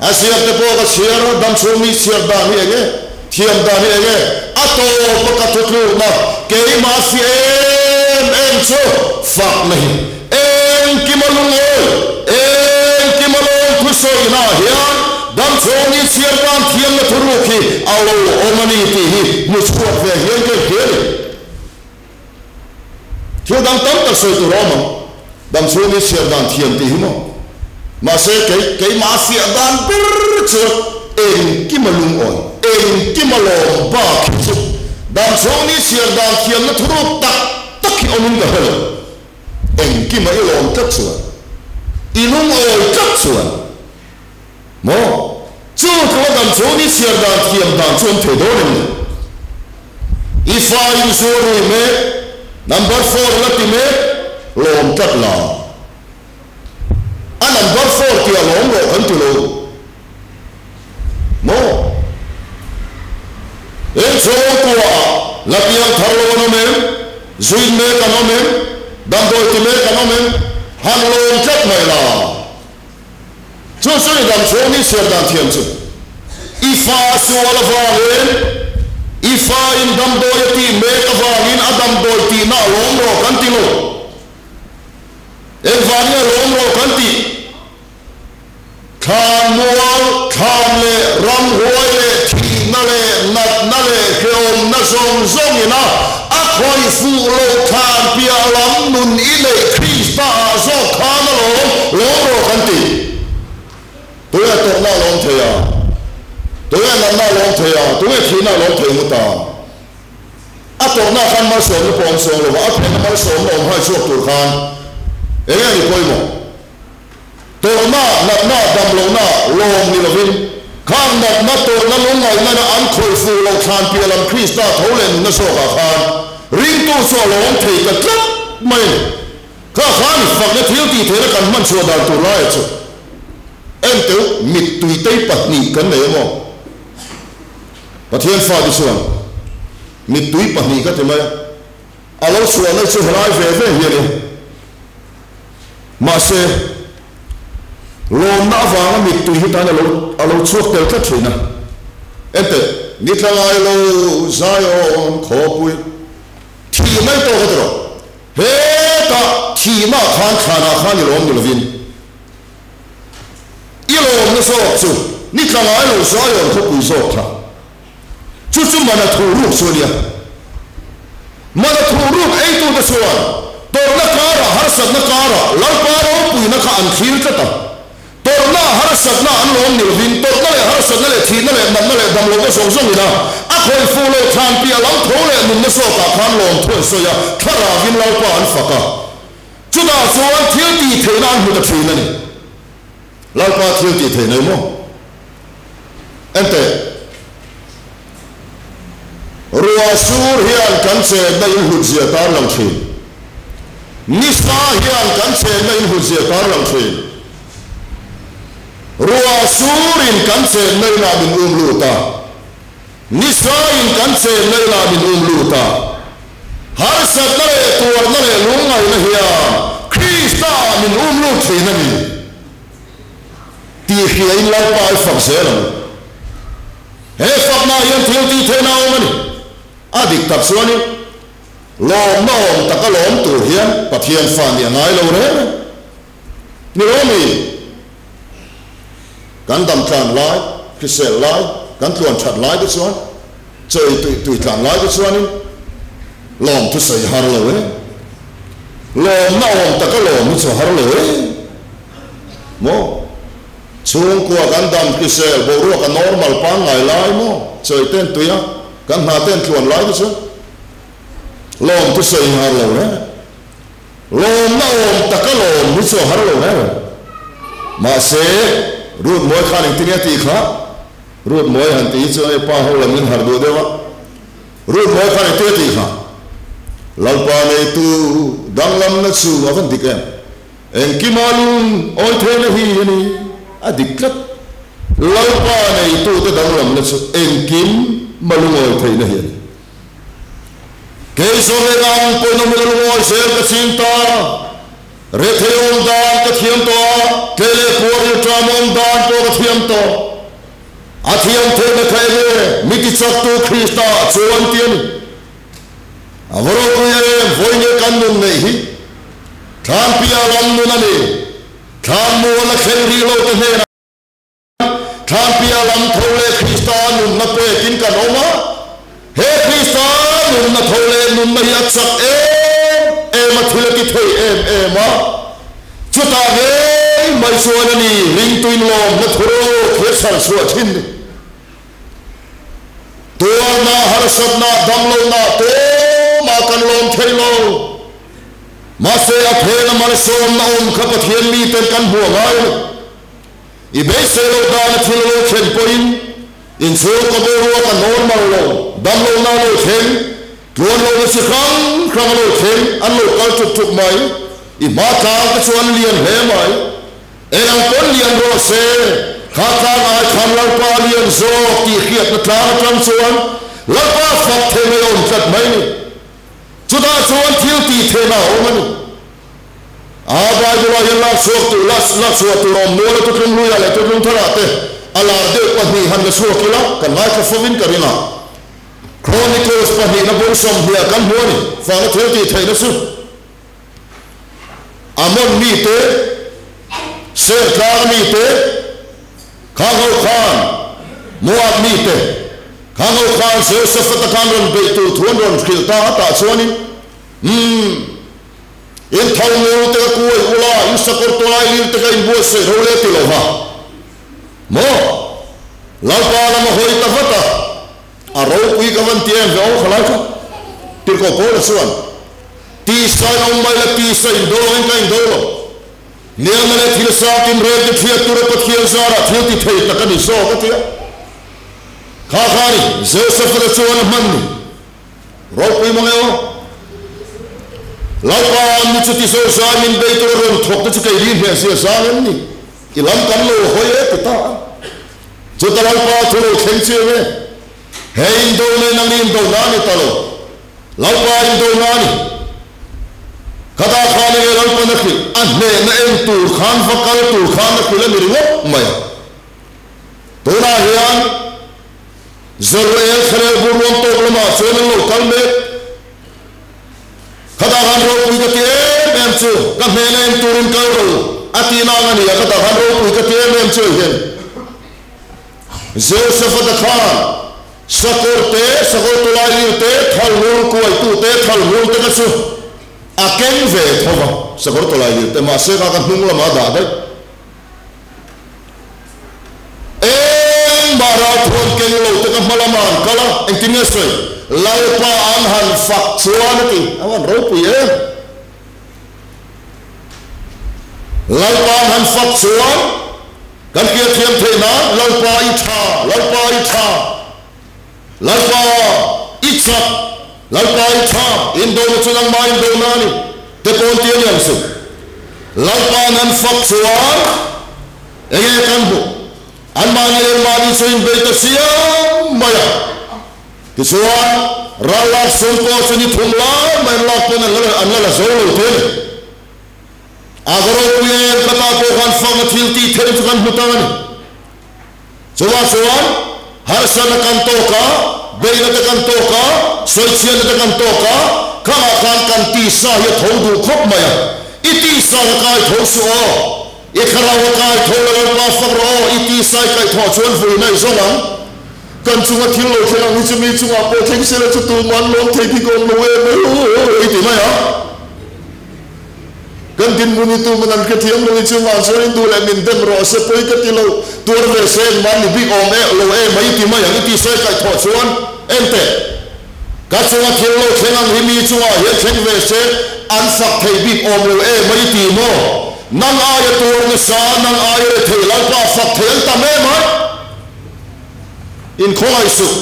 a ziak te pawh ka chhiar a, dam chhuan mi chhiar dan hi eng e, thiam dan hi eng e, a tawp a ka thutlukna keimah fiah em em chu fakna hi engkim a lungawi, engkim a lawm thusawi naah hian dam chhuan mi chhiar dan thiamna thuruk hi a lo awm a ni tih hi hmu chhuak ve hian ka inhria a ni. Thil dang tam tak sawi tur a awm ang. Dam chhung i chhiar dan thiam tih hi maw? Mahse, kei, keimah a fiah dan ber chuan engkim a lungawi, engkim a lawm bak hi chu dam chhung ni chhiar dan thiamna thuruk tak tak hi awmin ka hre lo. Engkima i lawm tlat chuan, i lungawi tlat chuan maw? Chu tlua dam chhung ni chhiar dan thiam dan chu awm thei dawn em ni? I fa in zuar rui mek, number four la ti mek, lawm tlat la. A number four tia lawm rawh kan ti lo maw? Eng chhungkua ah la piang thar lo an awm em? Zuin mek an awm em? Damdawi ti mek an awm em? Han lawm tlat mai la. Chu chu i dam chhung ni chhiar dan thiam chu i fa sual avangin, i fa in damdawi a tih mek avangin a damdawi tihna a lawm rawh kan ti lo. Engvangin a lawm rawh kan tih? Thlan mual, thlan leh ramhuai leh thihna leh natna leh hrehawmna zawng zawngin a a khawih fuh loh thlan piah lam nun i neih Krista ah zawk khan a lawm lawm rawh kan ti. Tunge tawrhna a lawm thei a? Tunge natna a lawm thei a? Tunge thihna a lawm thei ngut a? A tawrhna khan malsawmna pawh awm sawng lova, a phenna malsawmna awm hai chhuak tur khan enge ni pawimawh? Tawrhna, natna, damlohna, lawm ni lovin, khang natna, tawrhna, lungngaihna na an khawih fuh loh thlan piah lam Krista tho leh nunna zawkah khan ringtu chu a lawm thei ta tlat mai a ni. Kha khan fakna thil tih theihna kan hman chhuah dan tur laia chu enteu mittui tei pahnih kan nei emaw? Pathian fate chuan mittui pahnih ka ti mai a. A lo chhuahna chu helai ve ve hi a ni. Mahse, lawmna avanga mittui hi tan a lo a lo chhuak tel tlat thin a. Enteh, ni tla ngai lo Zion khawpui thih mai tawk a ti rawh. Hetah thihna khan thlanah khan i lawm ni lovin i lawmna zawk chu ni tla ngai lo Zion khawpui zawk kha. Chu chu mana thu ruk chu a nia. Mana thu ruk eitute chuan tawrhna karah, harsatna karah Lalpa ropuina kha an thlir tlat a. Tawrhna, harsatna an lawm ni lovin, tawrhna leh harsatna leh thihna leh natna leh damlohna zawng zawngin a a khawih fuh loh thlan piah lam tho leh nunna zawkah khan lawm thu an sawi a, thlarauin Lalpa an fak a. Chutah chuan thil tih theihna an hmu ta thin a ni. Lalpa thil tih theih nei maw? Enteh, ruah sur hian kan chenna in hlutzia tarlang thin. Nisa hian kan chenna in hlutzia tarlang thin. Ruah surin kan chenna inah min um lut a, nisa in kan chenna inah min um lut a. Harsatna leh tuarna leh lungngaihna hian Krista ah min um lut thin a ni tih hriain Lalpa i fak zel ang. He fakna ah hian thil tih theihna a awm a ni. A dik tak chuanin lawmna awm taka lawm tur hian Pathian fa nih a ngai lo reng a ni lo mi? Kan dam tlan lai, hrisel lai, kan tluan that lai te chuan Chawi tui tui tlan lai te chuanin lawm thusawi har lo e. Lawmna awm taka lawm hi chu har lo e. Maw? Chhungkua kan dam hrisel boruak a normal pangngai lai maw? Chawi ten tui a, kan hna ten tluan lai te chuan lawm thusawi har lo e. Lawmna awm taka lawm hi chu a har lo e. Mahse, Ruth Mawi khan engtin nge a tih kha? Rut mawi han tih hi chuan hei pa ho lam in harh duh deuh a, Rut mawi khan engtin a tih kha? Lalpa neitu danglamna chu a van dik em? Engkima lung awi theihna hi a ni. A dik tlat. Lalpa neitute danglamna chu engkim ma lungawi theihna hi a ni. Kei zawng eng ang pawhin awm ila lungawi zel ka ching ta. Rethei awm dan ka thiam tawh a, tle leh puar rilṭam awm dan pawh ka thiam tawh. A thiam theihna kha eng nge? Mi tichaktu Krista chuan ti a ni. A va ropui em, vawiin kan nun neih hi Thlanpia lam nun a ni. Thlanmual a thleng rih lo te hnenah Thlanpia lam tho leh Krista nunna pekin kan awm a. He Krista nunna tho leh nunna hi a chak em em a, thil a ti thei em em a. Chutah ngei mai chuan a ni ringtuin lawmna thuruk hi a chhar chhuah thin ni. Tuarna, harsatna, damlohna tumah kan lawm thei lo. Mahse a phena malsawmna awm kha Pathian miten kan hmuh a ngai a ni. I beisei loh dana thil a lo thlen pawhin inchhung ka boruak a normal lo, damlohna a lo thleng, tluan lohna chi hrang hrang a lo thleng, an lo kal tuk tuk mai. I hma tlang te chu an lian hle mai. Eng ang pawn lian rawh se, kha tlang ai khan Lalpa a lian zawk tih hriatna tlang atang chuan Lalpa fak thei mai a awm tlat mai ni. Chutah chuan thil tih theihna a awm a ni. A Bible-ah hian lak chhuak tur, lak chhuah tur a awm nual a, Tutlung Hluiah leh Tutlung Tharah te a lar deuh pahnih han la chhuak ila, kan ngaithla fovin ka ring a. Chronicles pahnihna bung 20 kan hmu a ni, fahna thil tih theihna chu. Amon mite, Sertlang mite, Khangho khan Moab mite, Khangho khan Jehoshaphat-a khan rawn beih tur thu an rawn hrilh ta a, tah chuanin, Umm, in tho ngul te ka kuai ula, in sakawr tawlai lir te ka inbuatsaih ro le ti lo va maw? Lalpa lam a hawi ta vat a, a ropui ka van ti em ve aw khalai kha, Tirhkoh Paula chuan. Tisa in awm mai la, tisa in do angin ka indo lo. Hnialna leh thil sang tin rel te thiat tura Pathian zarah thil ti thei tak a ni zawk a ti a. Kha kha a ni, Joseph-a chuan a hman ni. Ropui mang e aw. Lalpa an ni chu ti zo zai min bei tura rawn thawk te chu kei ri hneh zia zang em ni? I lam kan lo hawi e ti ta a. Chuta Lalpa thu lo thleng chiang e. He indo nen ang indo na ni ta lo. Lalpa indo na ni. Khata khan enge Lalpan a hrilh? A hnehna en tur khan va kal tur khan a hrilh a ni ringawt mai a. Tunah hian Zeruel thlarel bur ruam tawk lamah chuan an lo kal mek. Khata khan ropui ka ti em em chu ka hnehna en turin kal ro a tihna ang a ni a, khata khan ropui ka ti em em chu hei hian Jehoshaphat-a khan sakawr te, sakawr tawlailir te, thalhul kuaitu te, thalhul te kha chu a keng ve tho va, sakawr tawlailir te, mahse kha ka hnung lamah a dah daih. Engmah ralthuam keng lo te ka hma lamah an kal a, engtin nge sawi? Lalpa an han fak chuan a ti, a han ropui em? Lalpa an han fak chuan kan hriatthiam theih nan Lalpa i tha, Lalpa i tha, Lalpa i chak, Lalpa i tha, indona chu nangmah indona a ni, te pawn ti a ni ang chu. Lalpa an han fak chuan enge kan hmuh? Anmahni leh mahni chu inbei ta chiam mai a. Tichuan, ral lak sum pawh chu ni thum lai mai an lak pawn an la la zo lo te a ni. A va ropui em ka ta pawh khan fakna thil tih theih chu kan hmu tang a ni. Chuvah chuan, harsatna kan tawk a, beihna te kan tawk a, sawichhiatna te kan tawk a, khangah khan kan tisa hi a tho duh khawp mai a. I tisa ka kai tho suh aw, i thlarau ka kai tho la Lalpa fak rawh aw, i tisa i kaihthawh chuan vuina i zawng ang. Kan chunga thil lo thleng ang hi chu mi chungah pawh thleng se la chu tumah an lawm thei bik awm lo em e i ti mai a. Kan dinhmun hi tuman an hrethiam lo i chungah chuan in duh leh min dem rawh se pawi ka ti lo, tuar ve se engmah ni bik awm e lo em a i ti mai ang i ti sawi kaihthawh chuan en teh. Ka chunga thil lo thleng ang hi mi chungah hian thleng ve se an fak thei bik awm lo em a i ti maw? Nang aia tuar nasa, nang aia rethei Lalpa fak thei an tam em a? Inkhawngaih suh.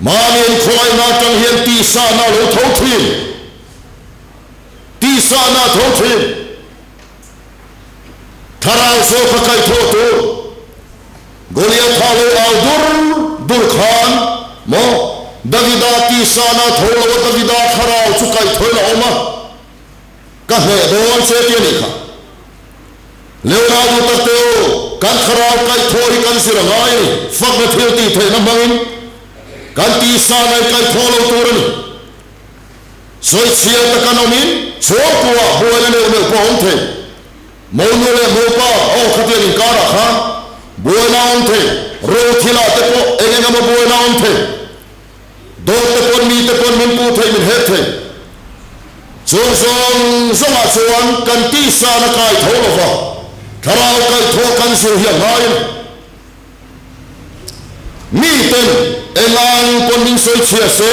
Mahni inkhawngaihna atang hian tisahna a lo tho thin. Tisahna a tho thin. Thlarau zawk a kaihthawh tur. Goliatha lo au dur dur khan maw Davida tisana tho lo a Davida thlarau chu kaihthawhin a awm a, ka hneh dawn che ti a nih kha. Leonardo tak te u, kan thlarau kaihthawh hi kan zir a ngai a ni. Fakna thil tih theihna hmangin kan tisana i kaihthawh lo tur a ni. Sawichhiat a kan awmin chhungkuah buaina neuh neuh pawh a awm thei. Monu leh mopa aw khatiang inkarah khan buaina a awm thei, ro thilah te pawh eng eng emaw buaina a awm thei. Dawt te pawn mi te pawn min puh thei min hek thei. Chung zawng zawngah chuan kan tisan a kai tho lo va, thlarau kaihthawh kan zir hi a ngai a ni. Mi ten engang pawn min sawi chhia se,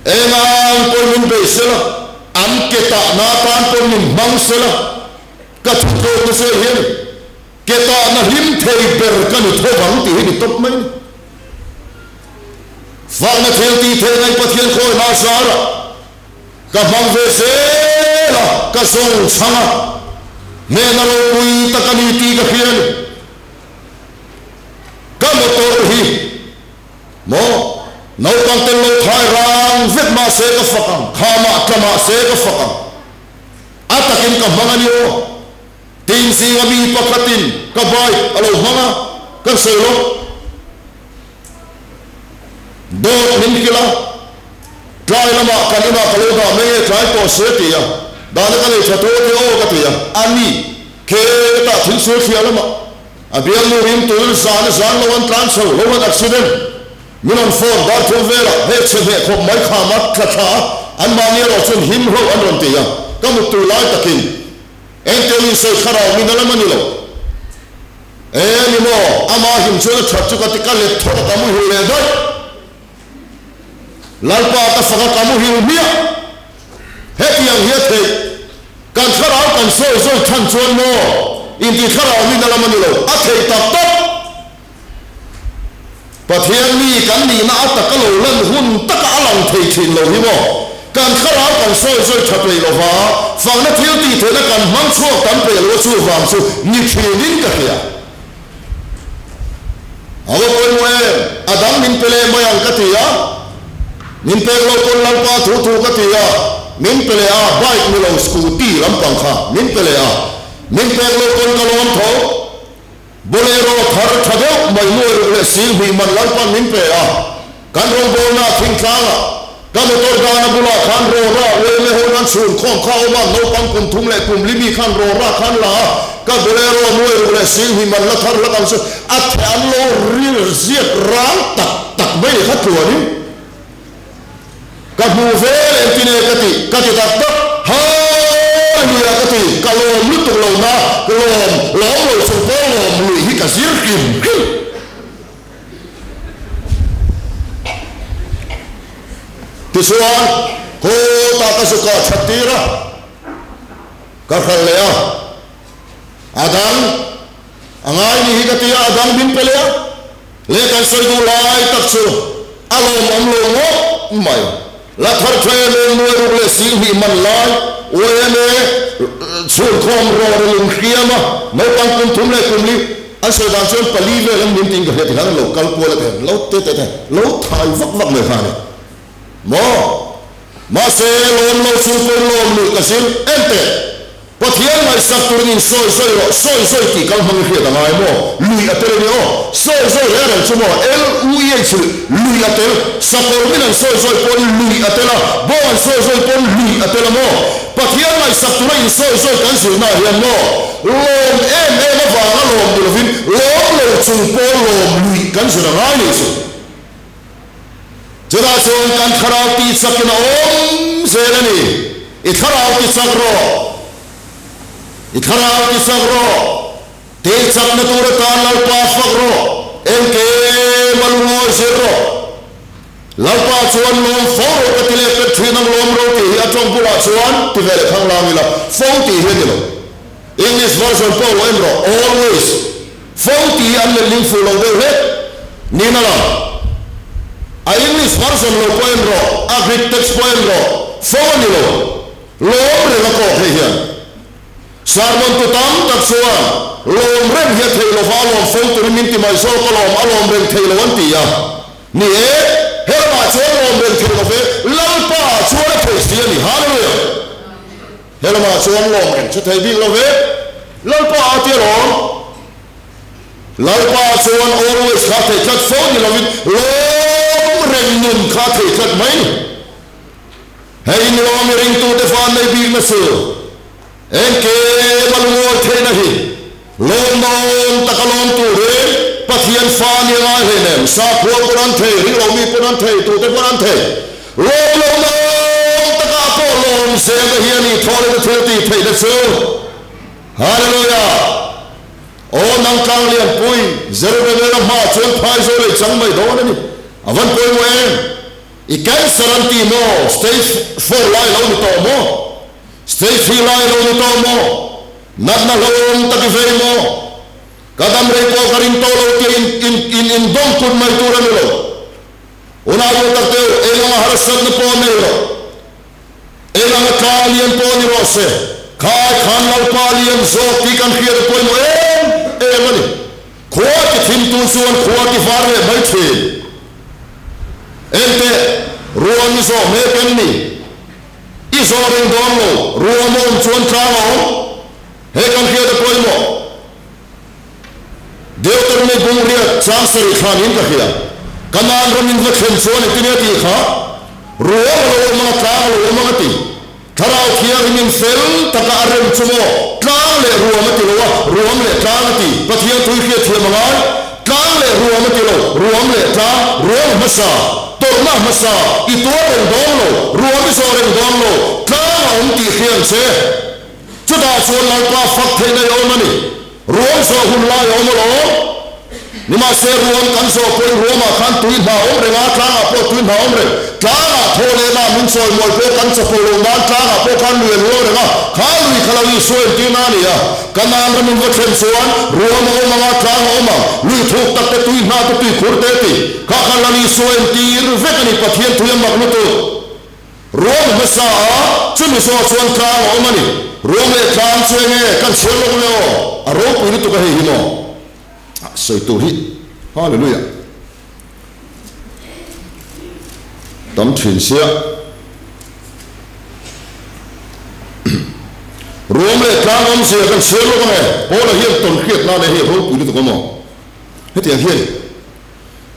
engang pawn min bei sela, an ke tahna atan pawn min hmang sela, ka thu tlawk nasa hian ke tahna hlim thei ber ka ni tho vang tih hi ni tawp mai ni. Fakna thil tih theih ngaih Pathian khawihna zarah ka hmang ve zel a, ka zawng chhang a, hnehna ropui tak a ni tih ka hria a ni. Ka motor hi maw naupang tel lo thai rang vek mah se ka fak ang, kha mah tla mah se ka fak ang. A takin ka hmang a ni aw. Tin zinga mi pakhatin ka bike a lo hmang a, kan sawi lo. Dawt min hrilh a, tlai lamah kan inah ka lo dah mai e, tlai tawh se a ti a, dahna ka nei tha tawh te aw ka ti a, a ni, khetah thil sual thliah lamah a bialnu rim turin zan a zan lo an tlan chho, lo an accident, min rawn phone dar thum velah hei chhe hneh khawp mai kham a thla thla a, anmahni erawh chuan him hlauh an rawn ti a, ka muttui lai takin engtiang in sawi thlarau min a lam a ni lo. E ni maw, ama him chuan a that chu ka ti ka let thawk a ka muhil leh daih. Lalpa ka fak a ka muhil hmiah. Hetiang hi a theih. Kan thlarau kan sawi zawi than chuan maw inti thlarau min a lam a ni lo, a theih tak tak. Pathian mi kan nihna a taka lo lan hun taka a lang thei thin lo hi maw? Kan thlarau kan sawi zawi tha peih lo va, fakna thil tih theihna kan hmang chhuak tam peih lo a chuvang chu ni thinin ka hria. A va pawimawh em? A dang min pe leh mai ang ka ti a, min pek lo pawn Lalpa thu thu ka ti a, min pe leh a, bike ni lo scooty lampang kha min pe leh a, min pek lo pawn ka lawm tho. Bolero thar tha deuh mai nuai ruk leh sil hnih man Lalpan min pe a, kan rawngbawlna thingtlangah ka motor dana bulah khan rawra uaime ho nan chhun khawm kha awm a, naupang kum thum leh kum li mi khan rawra khan la a, ka bolero nuai ruk leh sil hnih man la thar hlak ang chu a the an lo ril ziak rang tak tak mai ni kha tluanin Ka hmu ve leh tine ka ti, ka ti tak tak, Hallelujah ka ti, ka lawm lutuk lo na, lawm, lawm lo chung pawh lawm luih hi ka zir hrim hrim. Tichuan, kawtah ka zu kah that tir a, ka hralh leh a, a dang a ngai ni hi ka ti a, a dang min pe leh a. Leh kan sawi duh lai tak chu a lawmawm lo ngawt mai. La thar tha em em nuai ruk leh sing hnih man lai YMA chhunkhawm rawr a lung hriam a, naupang kum thum leh kum li an sawi dan chuan pali vel an min tiin ka hria tikhan an lo kal kual a ti lo te te te lo thai vak vak mai kha a ni maw? Mahse lawm lo chung pawn lawm luh ka zir em teh. Pathian ngaihsak turin in sawi zawi rawh, sawi zawi tih kal hmang i hriat a ngai maw? Lui a tel a ni aw. Sawi zawi reng reng chu maw? L-U-I a inchhilh, lui a tel. Sakawr min an sawi zawi pawn lui a tel a, bawng an sawi zawi pawn lui a tel a maw? Pathian ngaihsak tura in sawi zawi kan zirna ah hian maw? Lawm em em avanga lawm ni lovin lawm lo chung pawh lawm lui kan zir a ngai ni chu. Chutah chuan kan thlarau tihchakin a awm zel a ni. I thlarau tichak rawh, i thlarau tichak rawh, tihchakna tur atan Lalpa fak rawh, engkim a lungawi zir rawh. Lalpa chuan lawm fo rawh ka ti leh pet thin ang lawm ro tih hi a tawng bulah chuan ti ve leh khang lang ila, fo tih hi a ni lo. English version pawh lo en rawh, always. Fo tih hi an letling fuh lo deuh hlek niin a lang. A English version lo pawh en rawh, a Greek text pawh en rawh, fo a ni lo. Lawm reng a kawk hei hian. Sermon tu tam tak chuan lawm reng hi a theih lova a lawm fo turin min ti mai zawk alawm, a lawm reng thei lo an ti a. Ni e, he lamah chuan lawm reng thei lo ve, Lalpa chuan a thei si a ni. Hallelujah! He lamah chuan lawm reng chu thei bik lo ve, Lalpa a ti alawm. Lalpa chuan always kha a thei tlat fo ni lovin lawm reng nun kha a thei tlat mai ni. Hei in lawm i ringtute van nei bikna chu engkim a lungawi theihna hi lawmnawn taka lawm turin Pathian fa ni a ngai hleinem. Sakhua pawn an thei, ringlomi pawn an thei, tute pawn an thei. Lawm lohnawn takah pawh lawm zelna hi a ni thawhlehna thil tih theihna chu. Hallelujah! Aw nang tlang lianpui, Zerubbabel-a hmaah chuan phaizawl ei chang mai dawn a ni. A van pawimawh em? I cancer an ti maw? Stage 4 lai lo ni tawh maw? Stage 3 lai lo ni tawh maw? Natna hlauhawm tak i vei maw? Ka dam rei pawh ka ring tawh lo tia in in in indawm kut mai tur a ni lo. Unau duh tak teu, eng anga harsatna pawh nei rawh. Eng anga tlang lian pawh ni rawh se, kha ai khan Lalpa lian zawk tih kan hriat a pawimawh em em a ni. Khua ti thimtu chuan khua ti var leh mai thin. Enteh, ruam i zawh mek em ni? I zawh reng dawn lo, ruam a awm chuan tlang a awm. He kan hriat a pawimawh. Deuteronomy bung riat chang sarih thlan in ka hria. Kanaan ram in va thlen chuan engtin nge tih kha? Ruam a lo awm ang a, tlang a lo awm ang a ti. Thlarau Thianghlim in fel taka a rem chu maw? Tlang leh ruam a ti lo a, ruam leh tlang a ti. Pathian thui hriat thiam a ngai. Tlang leh ruam a ti lo, ruam leh tlang, ruam a hmasa, tawrhna a hmasa, i tuar reng dawn lo, ruam i zawh reng dawn lo, tlang a awm tih hria ang che. Chutah chuan Lalpa fak theihna i awm a ni. Ruam zawh hun lai a awm alawm. Nimahse ruam kan zawh pawhin ruamah khan tui hna a awm reng a, tlangah pawh tui hna a awm reng. Tlangah thaw leh mah min chawimawi pawh kan chapo loh nan tlangah pawh khan lui a luang reng a, kha lui kha lo Isua entirna a ni a. Kanaan ram in va thlen chuan ruam a awm ang a, tlang a awm ang, lui thuk tak te, tui hna te, tui khur te ti. Kha khan Lal Isua entir vek a ni, Pathian tui a mak lutuk. Ruam hmasa a, chumi zawh chuan tlang a awm a ni. Ruam leh tlang chu enge kan chhiar lawk le aw, a ropui lutuk a hei hi maw? Ah, sawi tur hi. Hallelujah. Tam thin sia. Ruam leh tlang awmzia kan chhiar lawk ange. Paula hian tawn hriat nan e hei ropui lutuk a maw? Hetiang hian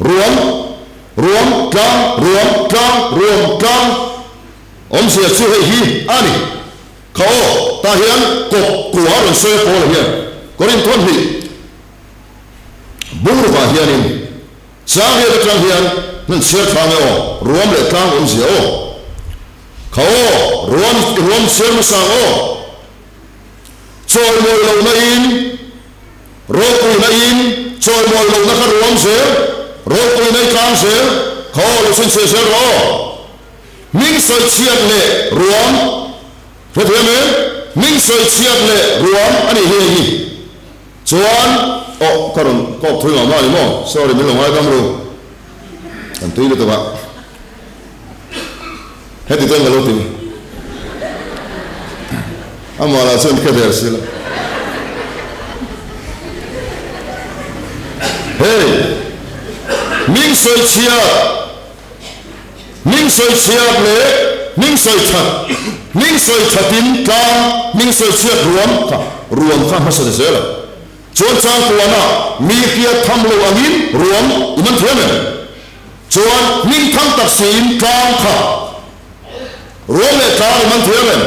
Ruam, ruam, tlang, ruam, tlang, ruam, tlang. Awmzia chu hei hi a ni. Kha aw, tah hian kawp kua a rawn sawi a Paula hian Korinthon hnih bungrukah hianin Changriat atang hian hmun chhiar thlang e aw, ruam leh tlang awmzia aw. Kha aw, ruam, ruam chhiar hmasa ang aw. Chawimawi lohna in. Ropuina in chawimawi lohna kha ruam zel, ropuina i tlang zel, kha aw lo chhinchhiah zel rawh aw. Hming sawi chhiat leh ruam, hrethiam em? Hming sawi chhiat leh ruam a nih hi hei hi. Chuan, aw ka rawn kawp thui ngam a ni maw? Sorry min lo ngaidam ru. Kan tui lutuk a. Heti chuan ka lo ti. Amah lah chuan ka der si lo. Hei, hming sawi chhiat, hming sawi chhiat leh hming sawi that, hming sawi thatin tlang, hming sawi chhiat ruam kha, ruam kha hmasa ni zel a. Chuan changkuana mi hriat tham lo angin ruam i man thiam em? Chuan hming thang tak siin tlang kha ruam leh tlang i man thiam em?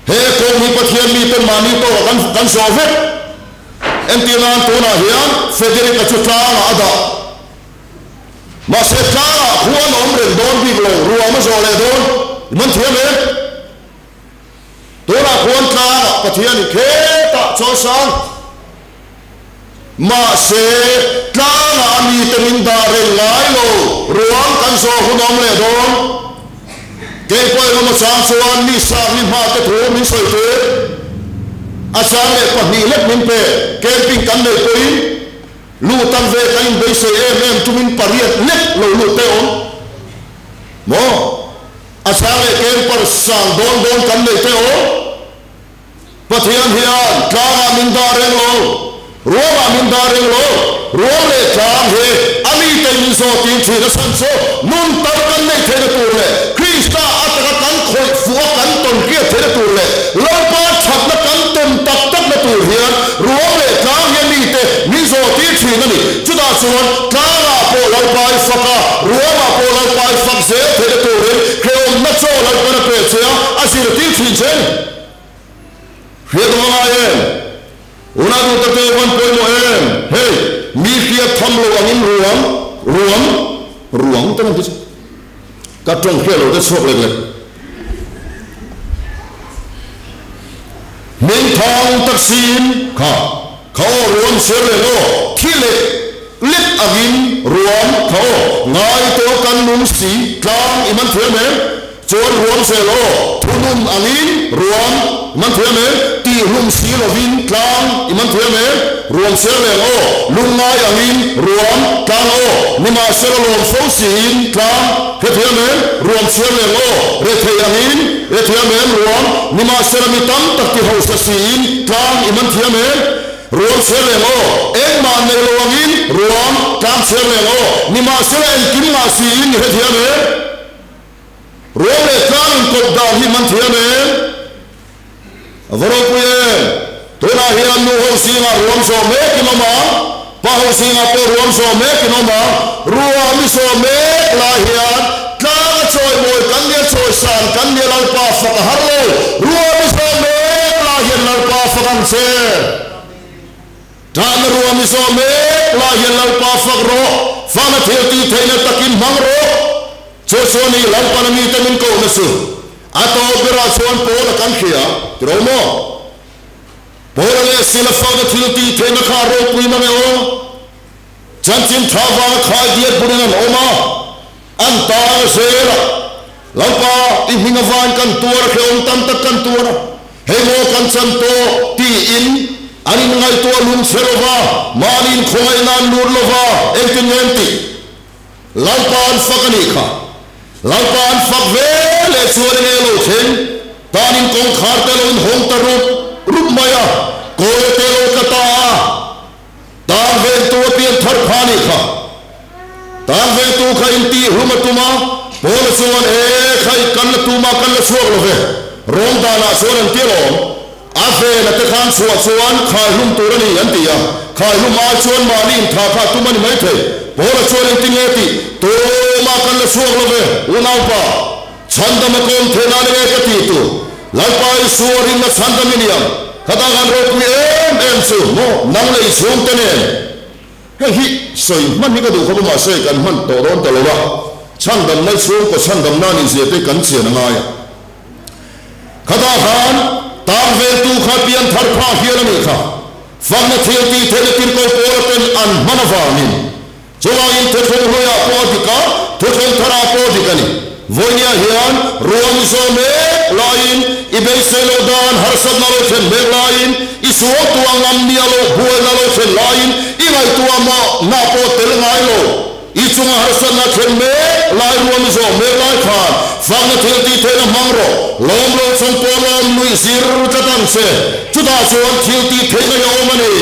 He kawng hi Pathian miten mahni tawkah kan kan zawh vek. Entir nan tunah hian Frederick-a chu tlangah a dah. Mahse tlangah khuan a awm reng dawn bik lo, ruam a zawh leh dawn. I man thiam em? Tunah khuan tlangah Pathian i khetah chawisang. Mahse, tlangah a mite min dah reng ngai lo, ruang kan zawh hun awm leh dawn. Kei pawh engemaw chang chuan mi sak ni hma te thu min sawi tur a chang leh pahnih lek min pe. Camping kan neih pawhin luh tam ve kan inbeisei em em tumin pariat lek lo lut te awm maw? A chang leh camper sang dawn dawn kan neih te awm. Pathian hian tlangah min dah reng lo, ruamah min dah reng lo, ruam leh tlang hi a mite min zawhtir thin a chhan chu nun tam kan neih theihna tur leh Krista a taka kan khawih fuh a kan tawn hriat theihna tur leh Lalpa thatna kan tawn tak takna tur hian ruam leh tlang hi a mite min zawhtir thin a ni. Chutah chuan tlangah pawh Lalpa i fak a, ruamah pawh Lalpa i fak zel theihna turin hrehawmna chaw Lalpan a pek che a, a zirtir thin che a ni. Hriat awm a ngai em? Unau duhte te van pawimawh em? Hei, mi hriat tham lo angin ruang, ruang, ruang te kan ti chu. Ka tawng hriat lo te chhuak lek lek. Hming thang tak siin kha, kha aw ruang ser leh aw, thi lek lek angin ruang kha aw, ngai tawh kan nung si tlang i man thiam em? Chuan ruam zel aw, thunun angin ruam i man thiam em? Tih hlum si lovin tlang i man thiam em? Ruam ser leng aw, lungngai angin ruam tlang aw, nimahsela lawm fo siin tlang hre thiam em? Ruam ser leng aw, rethei angin hre thiam em? Ruam, nimahsela mi tam tak ti hausa siin tlang i man thiam em? Ruam ser leng aw, engmah nei lo angin ruam tlang ser leng aw, nimahsela engkim ngah siin i hre thiam em? Ruam leh tlang inkawp dan hi man thiam em? A va ropui em? Tunah hian nu ho zingah ruam zawh mek in awm a, pa ho zingah pawh ruam zawh mek in awm a, ruam i zawh mek lai hian tlang a chawimawi kan nia chawisan kan nia Lalpa fak a har lo, ruam i zawh mek lai hian Lalpa fak ang che. Tahna ruam i zawh mek lai hian Lalpa fak rawh, fana thil tih theihna takin hmang rawh. Chu chuan i Lalpana mite min kohna chu a tawp berah chuan Paula kan hria, ti ro maw? Paula leh Sila fana thil tih theihna kha a ropui mang e aw. Chanchin tha vanga khai diat burin an awm a, an tang a zel a. Lalpa, i hming avain kan tuar a, hrehawm tam tak kan tuar a, hei maw kan chan tawh tiin an inngaihtuah lung chhe lo va, mahni inkhawngaihna an lut lo va, engtin nge an tih? Lalpa an fak a nih kha. Lalpa an fak ve leh chuan enge lo thleng? Tanin kawngkhar te lo inhawng ta rup rup mai a, kawl te lo tla ta a. Tan vengtu a pian thar pha a nih kha. Tan vengtu kha intih hlum a tum a, Paula chuan, E khai, kan la tum a, kan la chhuak lo ve. Rawng danah chuan an ti alawm. A vena te khan chhuah chuan khai hlum tur a ni an ti a, khai hlum ai chuan mahni intha kha a tum a ni maithei. Paula chuan engti nge tih tumah kan la chhuak lo ve, unaupa. Chhandam a kawm theih nan enge ka tih tur? Lalpa Isua rinna chhandam i niang. Khatah khan ropui em em chu maw nang leh i chhungte nen. Hei hi sawi hman hi ka duh khawp a mahse kan hman tawh dawn ta lo a, chhandamna i chhungkaw chhandamna a nihzia te kan chian a ngai a. Khatah khan tan veltu kha pian thar phah hial a nih kha. Fakna thil tih theihna tirhkoh pawla ten an hman avangin chuvangin thuthlung hluiah pawh a dik a, thuthlung tharah pawh a dik a ni. Vawinia hian ruam i zawh mek laiin, i beisei loh dan harsatna lo thlen mek laiin, i sualtu a ngam ni a loh buaina lo thlen laiin, i ngaihtuah mah na pawh tel ngai lo. I chunga harsatna thlen mek lai ruam i zawh mek lai khan fakna thil tih theihna hmang rawh. Lawm lo chung pawh lawm nuih zir tlat ang che. Chutah chuan thil tih theihna hi a awm a ni.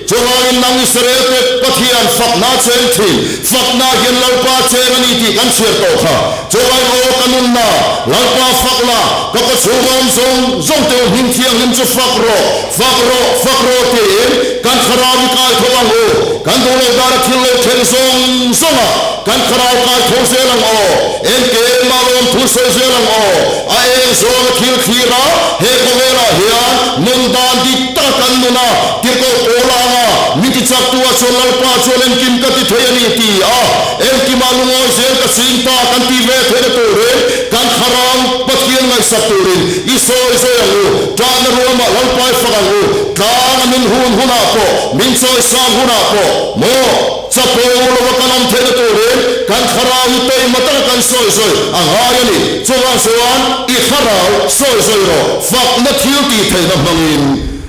Chuvangin nang Israel te Pathian fakna cheng thin, fakna hian Lalpa cheng a ni tih kan chhiar tawh kha. Chuvangin aw ka nunna, Lalpa fak la, ka ka chhunga awm zawng zawng te u hming thianghlim chu fak rawh, fak rawh, fak rawh tiin kan thlarau i kai tho ang u. Kan duh loh dana thil lo thleng zawng zawng a, kan thlarau kai tho zel ang aw. Engkemah lawm thu sawi zel ang aw. A eng zawnga thil thlir a, he khawvelah hian nun dan dik taka kan nun a, tirhkoh pawl a ang a, mi tichaktu ah chuan Lalpa chuan engkim ka ti thei a ni ti a, engkimah lungawi zel ka ching ta kan ti ve theihna turin kan thlarau Pathian ngaihsak turin i sawi zawi ang u, ṭahna ruamah Lalpa i fak ang u, tlanga min hun hunah pawh, min chawisang hunah pawh, maw? Chapo lova kan awm theihna turin kan thlarau hi taima taka kan sawi zawi a ngai a ni. Chuvang chuan i thlarau sawi zawi rawh, fakna thil tih theihna hmangin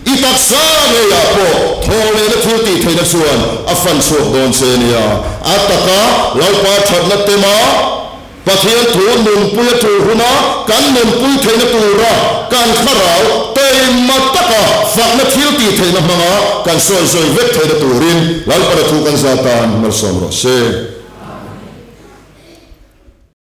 i taksa ngeiah pawh thaw lehna thil tih theihna chuan a fan chhuak dawn che nia. A taka Lalpa thatna tema Pathian thu nunpui a tul huna kan nunpui theihna tura kan thlarau taima. Taima taka fakna thil tih theihna hmanga kan sawi zawi vek theihna turin Lalpana thu kan za tan malsawm rawh se.